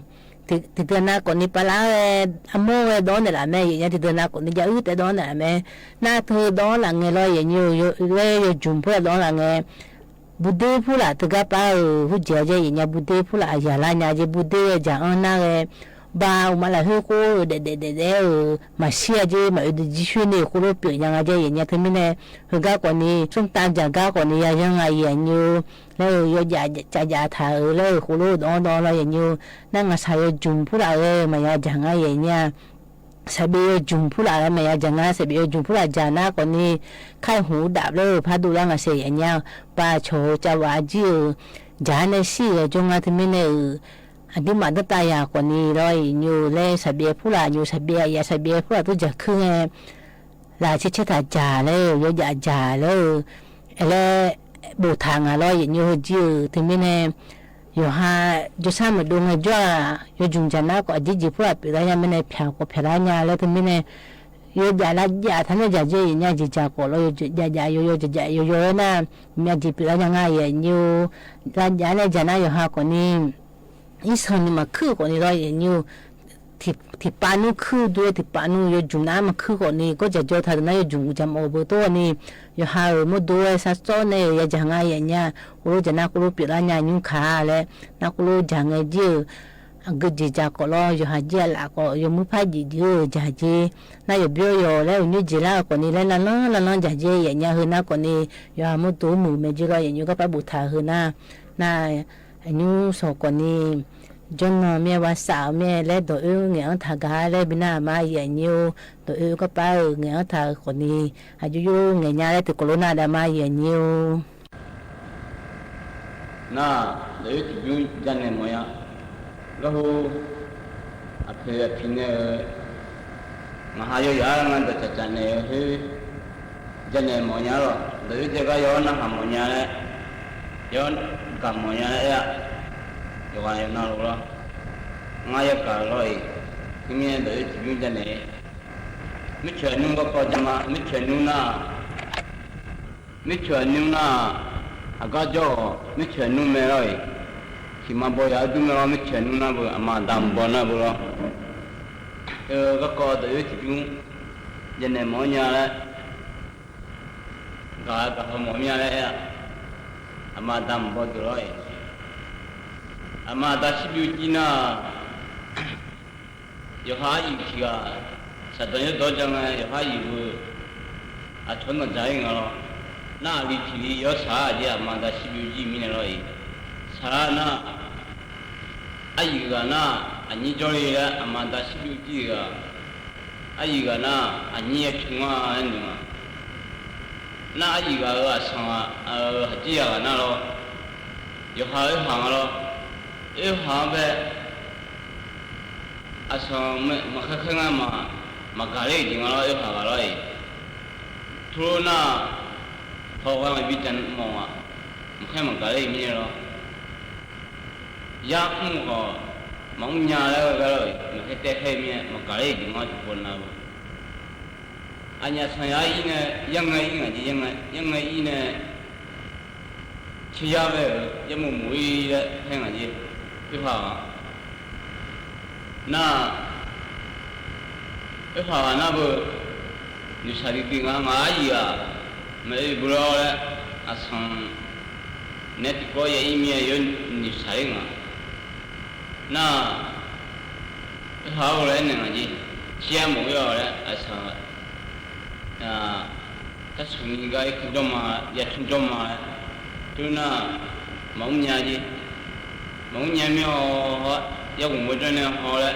Tiqdeuq nav khawfni pavlar ghae armawr ghae dawv-anr naeqlaf mae yaeqnya. Tiqdeuq nav khawfni jav uir taef dawv-anr naeqlaf mae. Nar teu dawv-anr laf ngae lawr yaeqnyir-or. Ghae yawjuq purlaf dawv-anr laf ngae Buder purlaf teugar par-euq hurjaeq-awr jaer yaeqnya. Buder purlaf aqyaq lar nya jeq Buder ghae jaq-anr nar ghae Ba uqma lafkhoer khoer-eu daef daef daef daef-aer-euq maqshir-a jeq, maqoe duq jir shoer ni khoerlof pyeuf nya nga jeq yaef nya. Teumirnae heugar khawfni smrtav dzaq gar khawfni yayanr nga yaef nyi-or laer-eu yawjav cav jav taq-euq laer-euq khoerlof dawv-anr dawv-anr lawr yaef nyi-or. Nar ngaqshaq yawjmq purlaf ghae-eu maqya dzaq ngar yaef nya. Saqbyav yawjmq purlaf ghae maqya dzaq ngar, saqbyav yawjmq purlaf dzaq nar khawfni, kar-eu hmq-eu daf laer-euq pardov lar ngaqshaeq yaef nya. Ba cawq-eu cavbaf jir-euq jaq-anr nae shir-euq jawr nga teumirnae-euq aqdirmaf danrtav yaq khawfni lawr yaef nyi-or laer saqbyav purlaf nyi-or, saqbyav ya saqbyav purlaf tov dzaq kuir ngae, laf caer caer taq dzaq laer-euq yawjav dzaq laer-eu laer boftaq nga lawr yaef nyi-or. Heujir-euq teumirnae yawqha jawrshar maqdov ngaejawr-aq yawjmq dzaq nar khawf aqjeq jeq purlaf pyeuflar nya mirnae pyaq khawf pyaqlar nya laer teumirnae yawjav lavjav taq nar dzaq jeq yaef nya jeq dzaq khawf lawr yawjav jav jav yawyaw dzaq jav yawyaw-aer nar myav jeq pyeuflar nya nga yaef nyi-or. Lavjav nae dzaq nar yawqha khawfni irsanq ni maqkuir-eu khawfni lawr yaef nyi-or. Tiqpav nmr kuir dov-aer tiqpav nmr yawjmq nar maqkuir khawfni gawr dzaq jawr taq deuq nar yawjmq dzaq mawf-euq beu tov-awr ni yawqha-euq mawrdo-aer shartsawr nae-euq yadzaq nga yaef nya. Khoerlof dzaq nar khoerlof pyeuflar nya nymr ka laer nar khoerlof dzaq ngae jir-euq aqgeu jeq dzaq khawf lawr yawqha jir-aq laf khawf yawmuir par jeq jeq-eu dzaq jeq nar yawqbyawr yawq laer uqnymr jeq lar-euq khawfni laer lavlanr lavlanr dzaq jeq yaef nya. Heu nar khawfni yawqha mawrdo muiq mae jir lawr yaef nyi-or. Garpar boftaq-eu heu nar nar aqnymr sawq khawfni jawrnan mir-aer ba saf-eu mir-aer laer dawq oer ngaeq-anr taq gar laer bi nar aqma yaef nyi-or. Dawq oer garpar-euq ngaeq-anr taq-euq khawfni aqjox jov ngaeq nya laer tiqkawv lof nar dav ma yaef nyi-or. Nar, dawq oer tiqbymr janaeq mawf-ya. Garhu aqpoeq aqpiq nae-eu ngaq ha yawyaq-aer ngar dawqtsaf tsaf naeq-eu khoer janaeq mawf nya-a lawq. Dawq oer jaev gar yawr narhaq mawf nya laer, yawr gaq mawf nya laer aer-a. Yawqghaq yawqnan lof lawr, ngar yagaq lawr-iq. Teumirnae dawq oer tiqbymr janaeq-ir. Mirceuq aqnymr garkawv jama, mirceuq aqnymr nar-aq, mirceuq aqnymr nar-aq, aqgar jawr-awq. Mirceuq aqnymr mae lawr-iq. Tiqma baw yaq-aer dur mae lawr. Mirceuq aqnymr nar beu aqma aqda mq baw nar beu lawr. Heu garkawv dawq oer tiqbymr janaeq mawf-anr nya laer, gaq-eu gaq haw mawf mir-a laer aer-a. Aqma aqda mq baw deuq lawr-iq. Aqma aqda shirbyov jir nar-aq, yawqha aryuif tiq ghaq shaqdanq yawrdawr ja ngae, yawqha aryuif-eu aqcawq-anr danqdzaq-ir nga lawr. Nar aqli tiq li yawr shaq-ar aqjeq aqma aqda shirbyov jir mirnae lawr-iq. Shaq-ar nar, aryuif ghaq nar, aqnyir jawrle laer aqma aqda shirbyov jir-euq ghaq, aryuif ghaq nar, aqnyir yacmr-a laer noeq-a. Nar aryuif ghaq-euq aqsanq-aq, haqjir ya ghaq nar lawr, yawqha oerhaq nga lawr. Oerhaq-anr bae aqsanq maqkhaer khaer ngar ma, maqgaq ler-euq jeq nga lawr, oerhaq ghaq lawr-iq. Turlor nar, hawghae maqbi jaq mawf-aq, maqkhaer maqgaq ler-euq mirnae lawr. Yar mr khawf, maqmr nya laer ghae gar lawr-iq, maqkhaer taev khaer-eu mirnae maqgaq ler-euq jeq nga tiqpov nav-eu. Aqnyaf sanqyaq-aer ir nae, yar ngae ir ngaq jeq, yar ngae ir nae, tseryar bae-euq yarmof mof-ir laer haer ngaq jeq. Oerhaq ghaq nar, oerhaq ghaq nar beu, noeqshaq duidui nga, ngaq aryuif-aq, maqoe beu lawr laer, aqsanq naeq-aer tiqkawv ya ir mir-aer yawr noeqshaq-ir nga. Nar, oerhaq-or laer aernaeq ngaq jeq. Tseryar mof-ir-awq laer aqsanq tarsmq ni gar irkanr jawr ma, yacmr jawr ma laer. Teunar, maqmr nya jeq. Maqmr nya mir-awr, yarghaq mawr janr nae haw laer,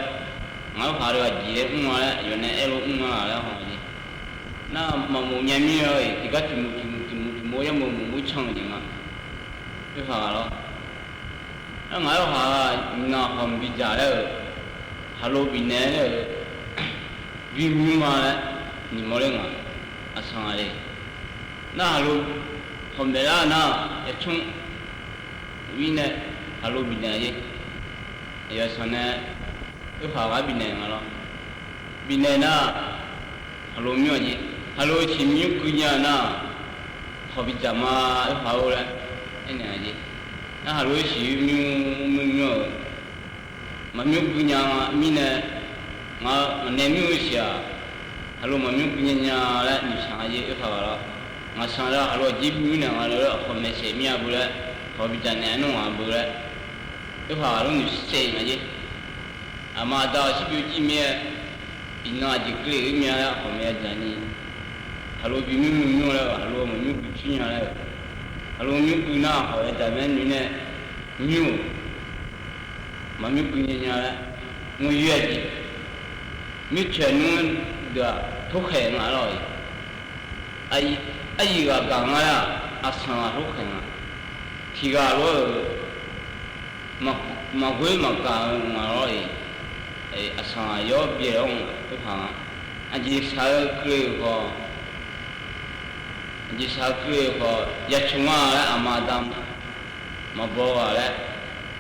ngaq oerhaq-eu aqjeq-aer mr-a laer, aqyawf nae aer lof mr-a laer haw jeq. Nar, maqmof nya mir-awr-iq, tiqgar tiqmof tiqmof tiqmof tiqmof yarmof mof mur can-eu jeq nga. Oerhaq ghaq lawr. Nar ngaq oerhaq-aq, nyiq naq hawq mq bi dzaq laer-euq, haqlo bifnaeq laer-euq, bi mymr ma laer, nyiq mawr ler nga. Aqsanq-a le. Nar haqlo hawq maeq lar nar, yacmr mirnae haqlo bifnaeq-a jeq. Aqyawf sanq nae oerhaq ghaq bifnaeq nga lawr. Bifnaeq nar, haqlo mymr-a jeq. Haqlo siq mymr gui nya nar, hawq bi dzaq ma, oerhaq-or laer aernaeq-a jeq. Nar haqlo-aer siq mymr mymr mymr-euq maqmymr gui nya mirnae, ngaq nae mymr-eu siq-aq, haqlo maqmymr gui nya nya laer noeqshaq nga jeq. Oerhaq ghaq lawr, ngaq sanq laer haqlo aqjeq mymr naeq nga laer, hawq maeqsaef mir-a beu laer, hawq bi dzaq naeq-aer nmr ngaq beu laer, oerhaq ghaq lawr noeqsaef nga jeq. Aqma aqda-euq shirbyov jir mir-aer, iqnan aqjeq keuvle-euq mya laer khawf maqya dzaq ni, khaqlo bi nymr nymr laer-eu, khaqlo maqnymr gui pyur nya laer-eu, khaqlo nymr gui nar khawf yadaq maer noeq nae, nymr-euq maqnymr gui nya nya laer, maqyoer-a jeq, mirtsoeq nmr deuq-aq torkhaeq nga lawr-iq, aqyuif ghaq gaq nga laer-aq, aqsanq ghaq torkhaeq nga, tiq ghaq lof-aer-euq maqghoer maqgaq-eu nga lawr-iq, aqsanq ghaq yawr byaeq-awr nga torkhaeq nga, aqjeq shaq-eu keuvle-euq khawf, aqjeq shaq-eu keuvle-euq khawf ya cu nga laer aqma aqda maqbaw-aq laer,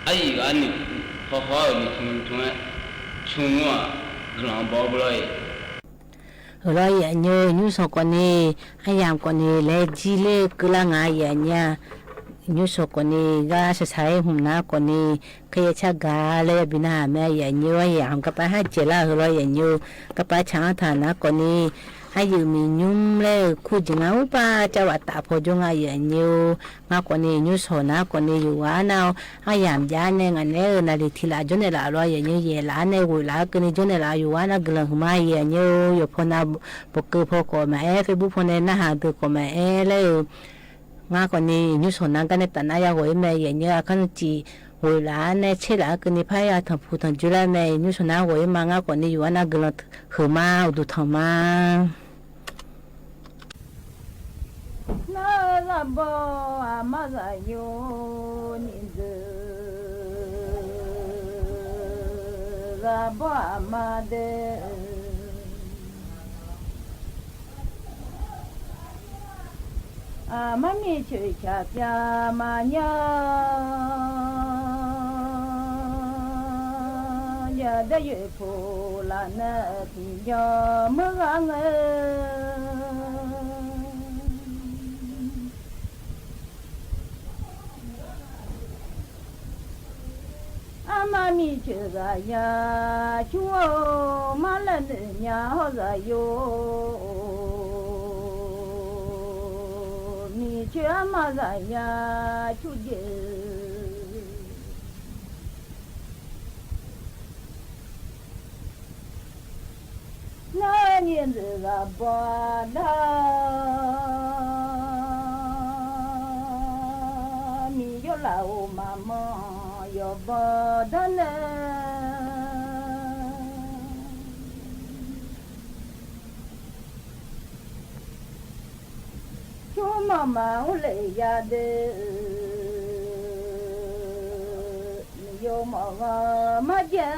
aryif ghaq-anr noeqtmq, hawhaw-euq noeqtmq tmq-aer, cu nmr-aq, guiqlanq baw-eu lawr-iq. Heulof-aer aqnyir-eu nymrshawq khawfni, aryamq khawfni laer jir ler-eu keuvlar nga aqyuif aqnyir-a. Nymrshawq khawfni gar shaqshaq-aer hmq nar khawfni, khaeryaer car gaq laer yabi narhaq mae aqyuif aqnyir-eu. Aryamq garpar har dzaeqlar-eu heulof-aer aqnyir-eu, garpar tsaq-anr taq nar khawfni, aryuif miqnymr laer-euq kur jeq ngar urpar cavghaq taf paw jawr nga aqyuif aqnyir-eu. Ngar khawfni nymrshawq nar khawfni yawqghaq arnav-awr, aryamq jav-ar nae ngaq naeq-aer-eu naqliq tiq laf jawrnaeq laf lof aqyuif aqnyir-eu, yaeq laf-ar nae ghoeq laf-ar keuvni jawrnaeq laf-eu yawqghaq arnav guiqlanq huiqma aqyuif aqnyir-eu. Yawqpaw nav bawqkeuv paw khawf maqaer, Facebook paw nae narhaq deuq khawf maqaer laer-eu. Ngar khawfni nymrshawq nar gar nae taf nar ya ghawq-ir mae aqyuif aqnyir-eu. Aqkar navciq ghoeq laf-ar nae tser laf-ar keuvni parya tanqpuq tanqjoe lar mae. Nymrshawq nar ghawq-ir ma. Ngar khawfni yawqghaq arnav guiqlanq huiqma uqduq tanqma. Nar-eu zaqbaw aqma zaqyo nyiq deuq, zaqbaw aqma de. Aqmar miqcoeq shaqpyav maqnya, yaqdaer yoeqpuq laf nae tiqjawr meuq ghaq ngae. Armar miqcoeq zaqya cur-or, marlaer noeq nya hawr zaqyo. Miqcoeq armar zaqya cur jeq. Nar nyiq deuq ghaq baw-a dar, miqyaer laf-euq maqmanr yawqbaw dar nae. Cur mawf maqmr lef ya de-eu, miqyaer mawf ghanr marjae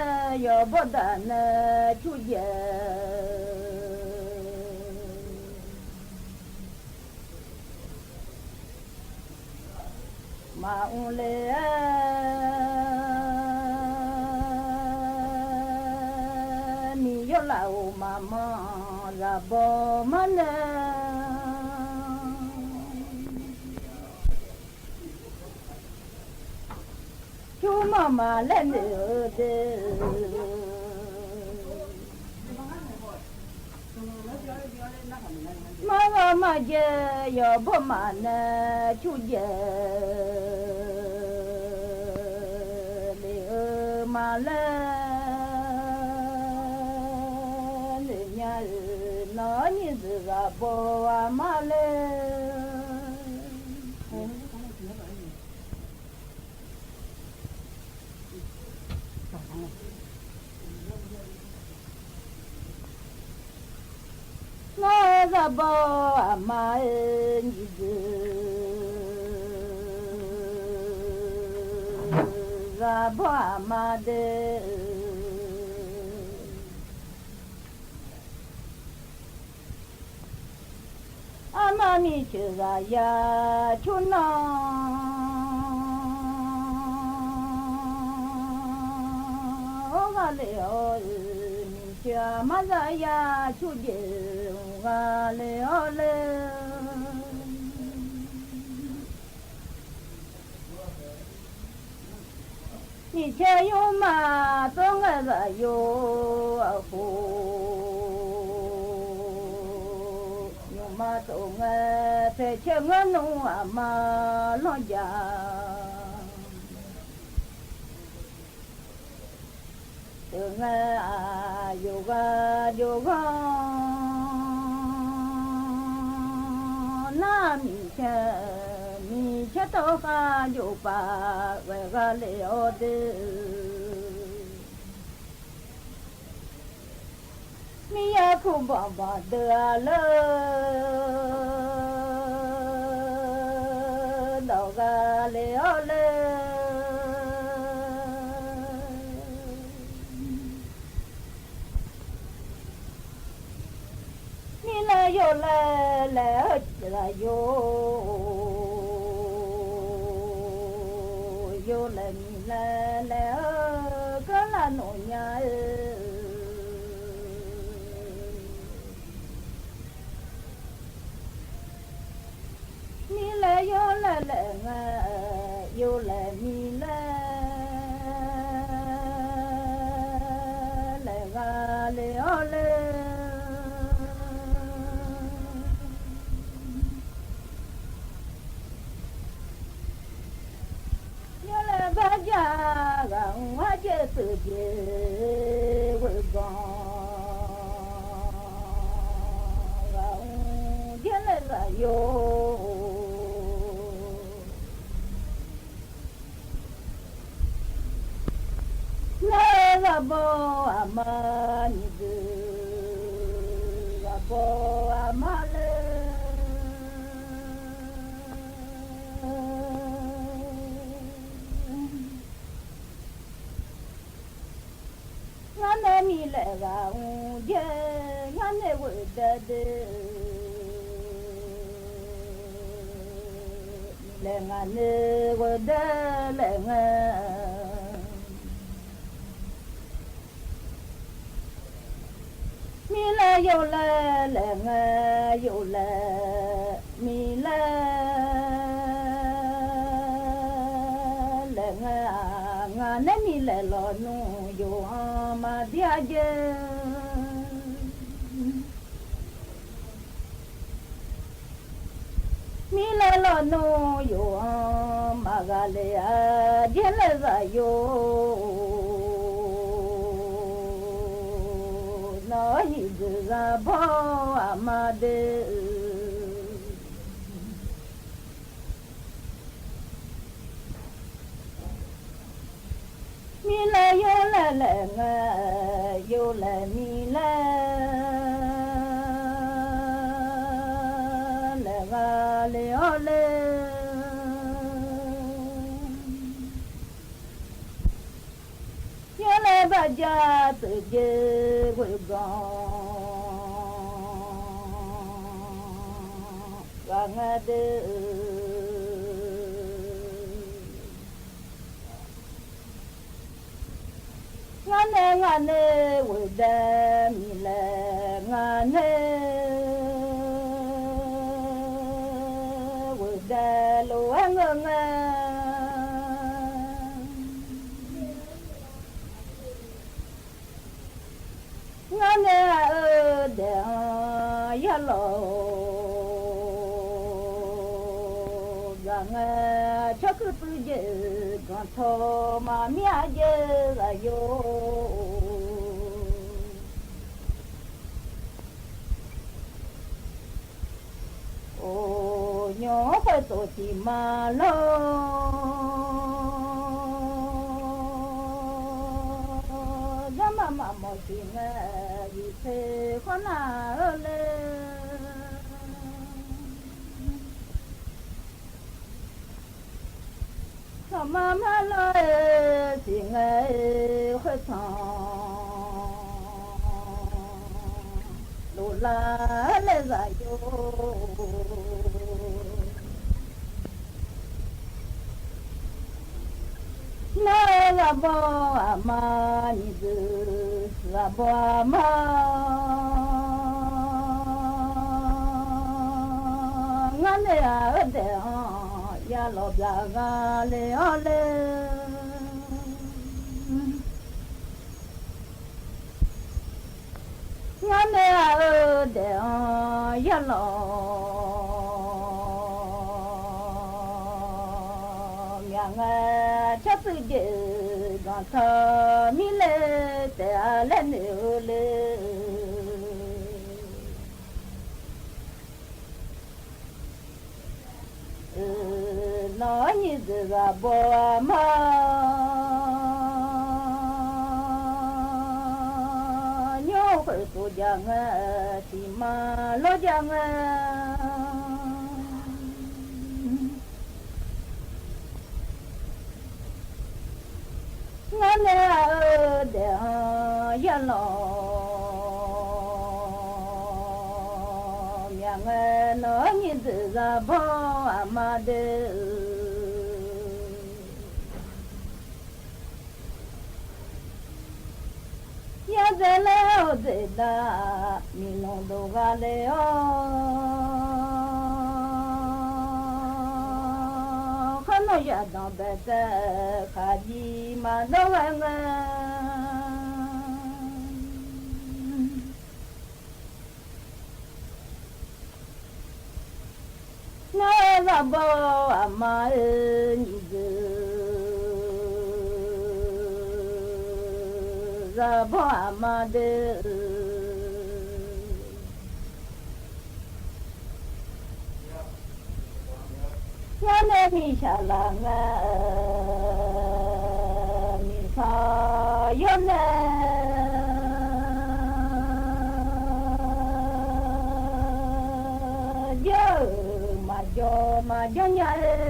yawqbaw daq nae cur jae-eu. Maqmr le-aer, miqyaer laf-euq maqmanr zaqbaw mar nae. Cur mawf maqlaer noeq-eu de-eu, marghanr marjae yawqbaw maqnae cur jae lef-eu maqlaer noeq nya-euq nawr nyiq deuq ghaq baw-a mar le. Nar-eu zaqbaw aqma-eu nyiq deuq, zaqbaw aqma de-eu, armar miqcoeq zaqya cur nar, or ghaq le-awr-eu, miqcoeq aqmar zaqya cur jeq-eu ghaq le-awr le. Miqcaer yawrmaf tsawrngae zaqyo-aq khof, nymqma tsawrngae paeqcaer ngar nmr aqma lanrjav. Deuq ngae-aq, yawqghaq jawqghaq-anr nar, miqcaer, miqcaer tawv khar jov paf ghae gha lef-awr de. Miqyaer kuv banq banq deuq-a leur, dawq gha lef-awr le. Miqlaer yawlaer laer-eu zaqyo, yawlaer miqlaer laer-eu keuvlar nawq nya-eu. Miqlaer yawlaer laer ngae, yawlaer miqlaer laer gha lef-awr le. Yawlaer barjav ghaq-anr arjaev teujeq ghoeq ganq, ghaq-anr jaernaeq zaqyo. Nar-eu ghaq baw aqma nyiq deuq, ghaq baw aqma le. Ngar nae miqlaer ghaq-anr jaer, ngar nae ghoeqdae de. Miqlaer ngaq nae ghoeqdae laer ngae. Miqlaer yawlaer laer ngae, yawlaer miqlaer laer ngae-aq, ngaq nae miqlaer lawnmr yawqha-anr maqdir-a jeq. Miqlaer lawnmr yawqha-anr maqghaq le-a jeq laer zaqyo. Nawr-eu nyiq deuq ghaq baw aqma de-eu. Miqlaer yawlaer laer ngae, yawlaer miqlaer laer gha le-awr le. Yawlaer barjav teujeq ghoeq ganq ghaq ngae de-eu. Ngar nae ngaq nae ghoeqdae miqlaer ngaq nae ghoeqdae lof-aer ngeur ngae. Ngar nae aq-eu daef-anr yar lawq-eu, gaq ngae tsawrkuir puiv jeq-euq ganq tawq maqmir-a jeq zaqyo. Or, nymq-anr khoertof tiq ma lawr, zanrma maqmawf siq ngae, yif teq khawr nar-eu le. Sanqma mar lawr-eu siq ngae, khoertanq loflar laer zaqyo. Nar-eu ghaq baw aqma nyiq deuq, ghaq baw aqma, ngar nae aq-eu daef-anr yar lawq byaq gha le-awr le. Ngar nae aq-eu daef-anr yar lawq myaq ngae, tsawrpuiv jeq-euq Zanqtaq mirle taef-a laer noeq-eu le. Nawq-anr nyiq dzoeq ghaq baw-a ma. Nymr khoeq tsov jav ngae, tiq ma lawr jav ngae. Ngar nae-a-eu daef-anr yar lawq. Myaq ngae nawq-anr nyiq dzoeq za bawr aqma deuq-eu. Yar dzae laer-awr dzaeq dav miqlanq dov gha le-awr. Khar nawr yaqdanq baetsaev khaqjiv maqdawr ghae ngae. Ngar-eu zaqbaw aqma-eu nyiq dzoeq zaqbaw aqma deuq-eu. Ngar nae miqshaq laf ngae, miqshaq yawr nae jawr-euq maqjawr maqjawr nya-eu.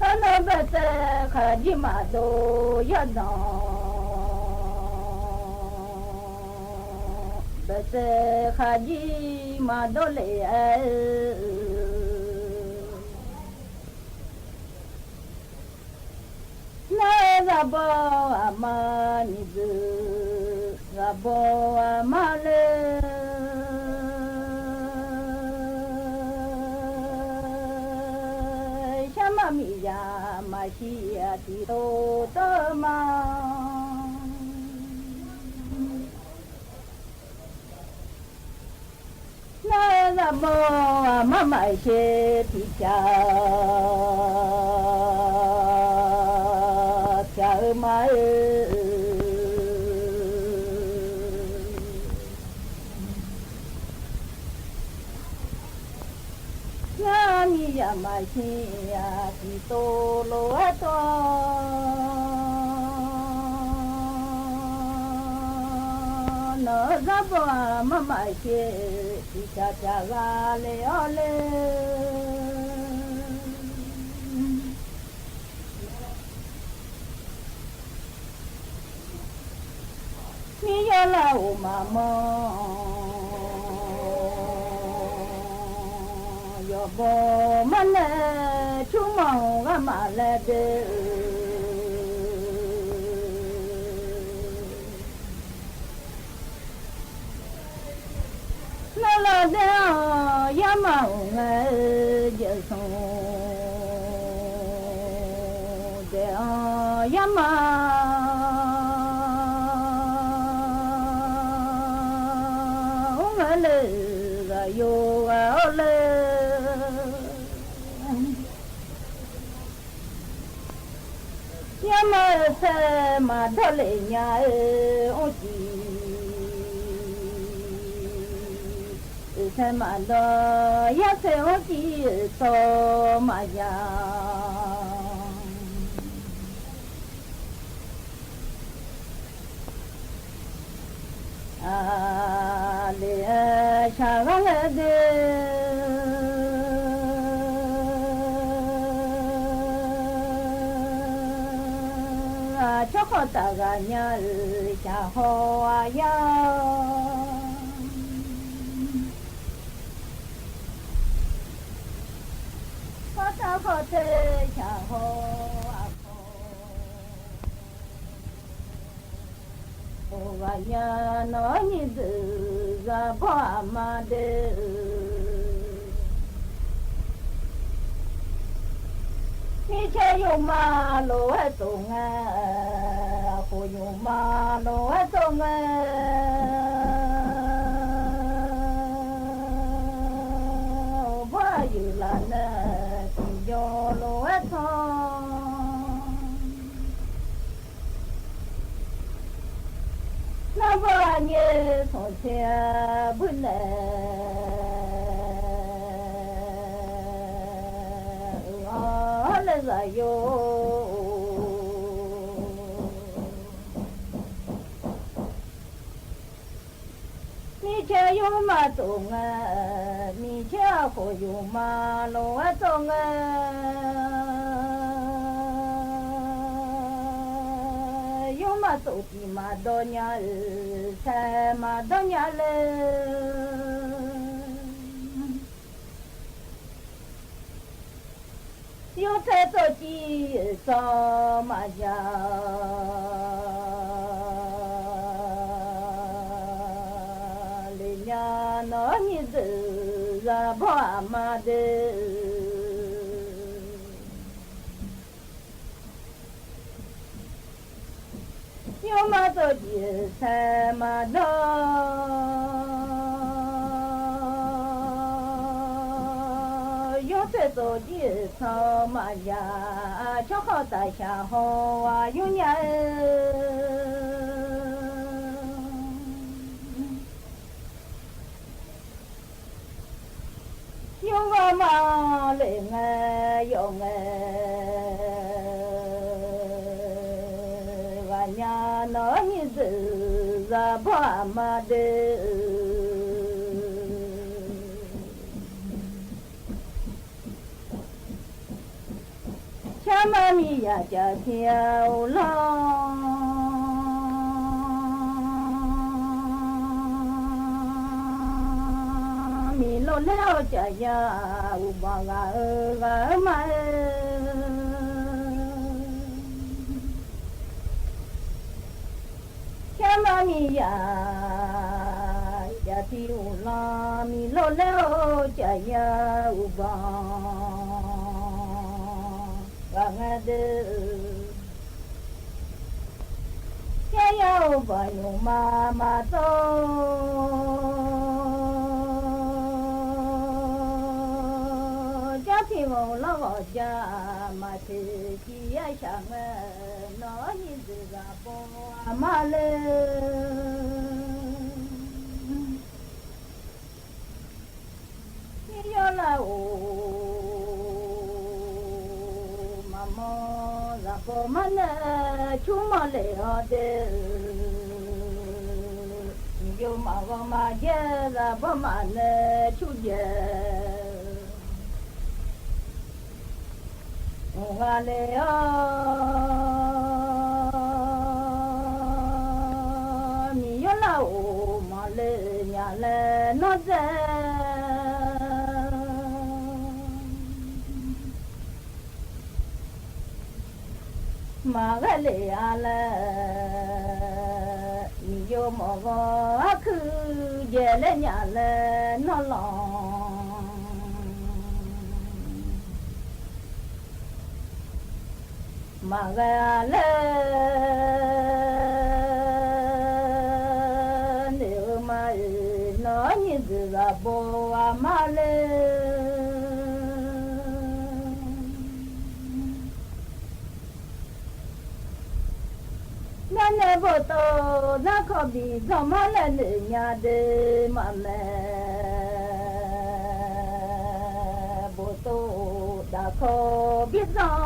Arnan baetsaev khaqjir maqdov yawrdanq, baetsaev khaqjir maqdov lef-aer-eu. Nar-eu zaqbaw aqma nyiq dzoeq zaqbaw aqma le. Sharma miqzaq maqshir-aq tiqtov tov-eu ma. Nar-eu zaqbaw aqma maqshir tiqpyaq-a, pyaq-eu ma-eu. Ngar miqzaq maqshir-aq tiqtov lof-aer tov-a. Nawq-eu zaqbaw aqma maqshir tiqpyaq pyaq gha le-awr le. Miqyaer lar-euq maqmanr, yawqbaw marnae cur manq-eu gharmaf laer de-eu. Nar lar daef-anr yarmaf-euq ngae, jaeqsanq daef-anr yarmaf mr ngae le, ghaq yo ghaq-awr le. Yarmaf-euq saer maqdawr lef nya-eu mrciq, saer maqdawr yar saer mrciq-eu tsawv maqya. Aqle-aer shaqghar laer de, aqcawq khawf taf ghaq nya-euq shaqhaw aqyar. Pawrtav khawf te shaqhaw aqkawq. Ghaq nya nawq-anr nyiq dzoeq zaqbawr aqma de-eu. Mircaer yawma lof-aer tsof ngae, khof yawma lof-aer tsof ngae, ghawqbawr aqyuif laf Mawq tae-a buir nae, uiq-awr laerzaq yo. Micaer yawr maqtsof ngae, micaer-aq khof yuf ma lof-aer tsov ngae, yawr maqtsof tiq maqdawr nya-euq, saeq maqdawr nya le. Yawr tae tsov jir-euq tsawq maqya le nya, nawq-anr nyiq deuq zaqbawr aqma deuq. Yawr maqtsof jir-euq saeq maqdawr, yawr tae tsov jir-euq tsawq maqya, tsawrkhav taqshaq haw-aq yawr nya-eu. Yawr ghaq maqle ngae yawf ngae, ghaq nya nawq-anr nyiq deuq zaqbawr aqma deuq. Sarma miqyaq jaqtiq-a uvlanr, miqlov laer-awr jaqya uqbanq ghaq-eu ghaq-eu ma-eu. Sarma miqyaq jaqtiq uvlanr, miqlov laer-awr jaqya uqbanq ghaq ngae deuq. Yaya uqbanq yuf ma maqtsov, jartiq ghawq lar ghawq ja maqteq ciq yar shaq ngae, nawq-anr nyiq deuq zaqbawr aqma le. Yawrlav-or, maqmawr zaqbawr marnae cur mawr lef-awr de-eu, miqyo maqghawr maqjaer zaqbawr maqnae cur jae-eu mq ghaq le-awr, miqyaer lar-or, maqle nya laer nawr dzae. Maqghae lef-a laer, miqyo mawf ghawr arkuir jaeq laer nya laer nawr lanq. Maqghae-a laer noeq-eu ma-euq, nawq-anr nyiq deuq zaqbawr aqma le. Ngar nae boftov narkawv bif dzanr mar laer noeq nya de maqmaeq, boftov daqkawv bif dzanr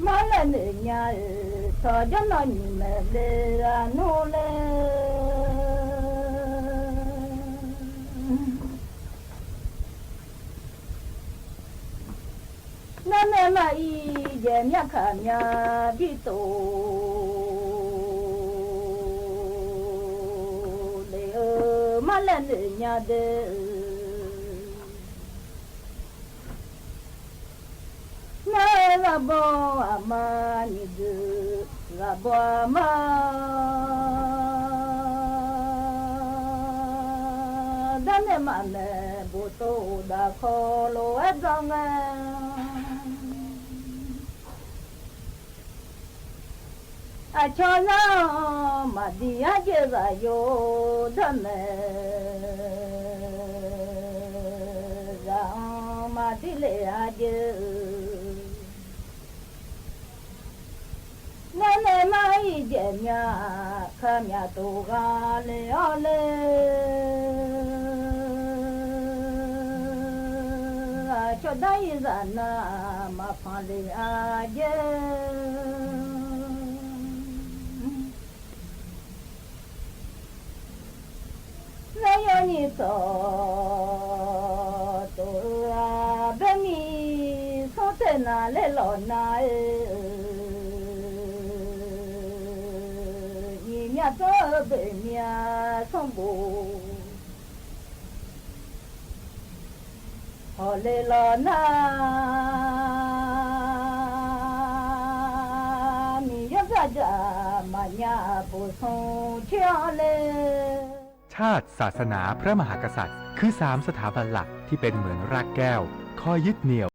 mar laer noeq nya-euq, tawq janr nawr nyiq maeq le-a nmr laer. Ngar nae maqir jaeq myar kaq mya bif tov lef-eu mar laer noeq nya de-eu. Ngar-eu zaqbawr aqma nyiq deuq zaqbawr aqma, darnae maqmaeq boftov daqkawv lof-aer dzanr ngae. Aqcawq nar-anr maqdir arjeuv zaqyo darmaeq, zaq-anr maqdir le arjeuv-eu. Aermya kharmya tov ghaq le-awr le, aqcawq dar-iq zaq nar maqpanq le-a jaer. Laeryawr nyiq tsawq tov-eu-aq, baerni smr taeq naq laer lawq nar-eu, nyiq myav tsawr-eu boeq myav smr bof hawq le lawq nar, Miqyaer dzaqdzaq maqnya bof smr coer-awr le. ชาติ ศาสนา พระมหากษัตริย์ คือสามสถาบันหลักที่เป็นเหมือนรากแก้ว ข้อยึดเหนี่ยว